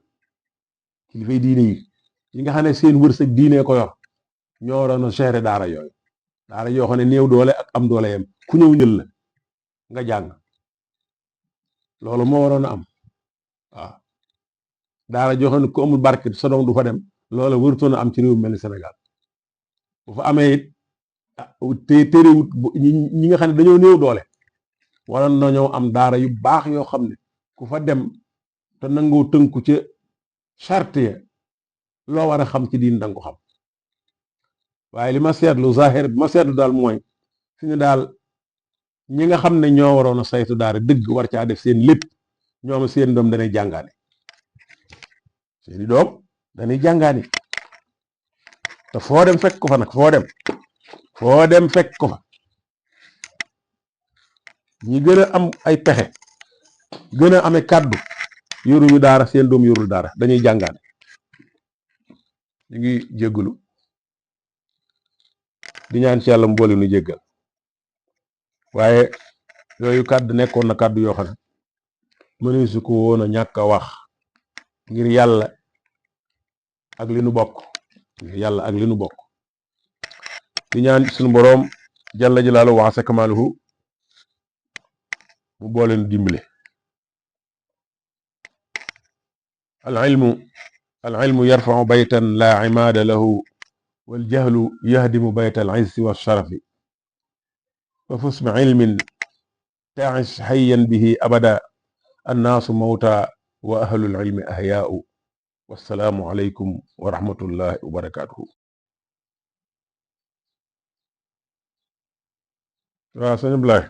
kilifay diine yi nga xam ne seen wërsëg diine ko yor ñoo waroon seere daara yooyu. daara yoo xam ne néew doole ak am doole yem ku ñëw njël la nga jàng loolu moo waroon a am. waaw daara joo xam ne ku amul barke sa doom du fa dem loola wërtoon a am ci réew mel ni Sénégal. bu fa amee it te terewut ñi nga xam ne dañoo néew doole wala nañoo am daara yu baax yoo xam ne ku fa dem te nangoo tënku ca charte ya loo war a xam ci diin danga ko xam. waaye li ma seetlu zahir bi ma seetlu daal mooy fi ñu daal ñi nga xam ne ñoo waroon a saytu daara dëgg war caa def seen lépp ñoom seen doom danay jàngaani. seeni doom danay jàngaani. te foo dem fekk ko fa nag foo dem fekk ko fa ñi gën a am ay pexe gën a amee kàddu yoruñu daara seen doom yorul daara dañuy jàngaane. ñu ngi jéggulu di ñaan ci yàlla mboole nu jéggal waaye yooyu kàddu nekkoon na kàddu yoo xam ne mënu su ko woon a ñàkk a wax ngir yàlla ak li nu bokk. yàlla ak li nu bokk di ñaan suñu boroom jalla jalaalu wa asa kamaaluhu mu boole nu dimbale. al ilmu yarfau baytan la imaada lahu wal jahlu yahdimu bayta al izzi wa sharafi fa fus bi ilmin taish hayyan bihi abada annaasu mawta wa ahlul ilmi ahyaau. wassalaamu aleykum wa rahmatullahi wa barakaatuhu. waaw sëñ Ablaye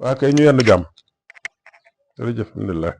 waa kay ñu yendu jàmm jërëjëf alhamdulillah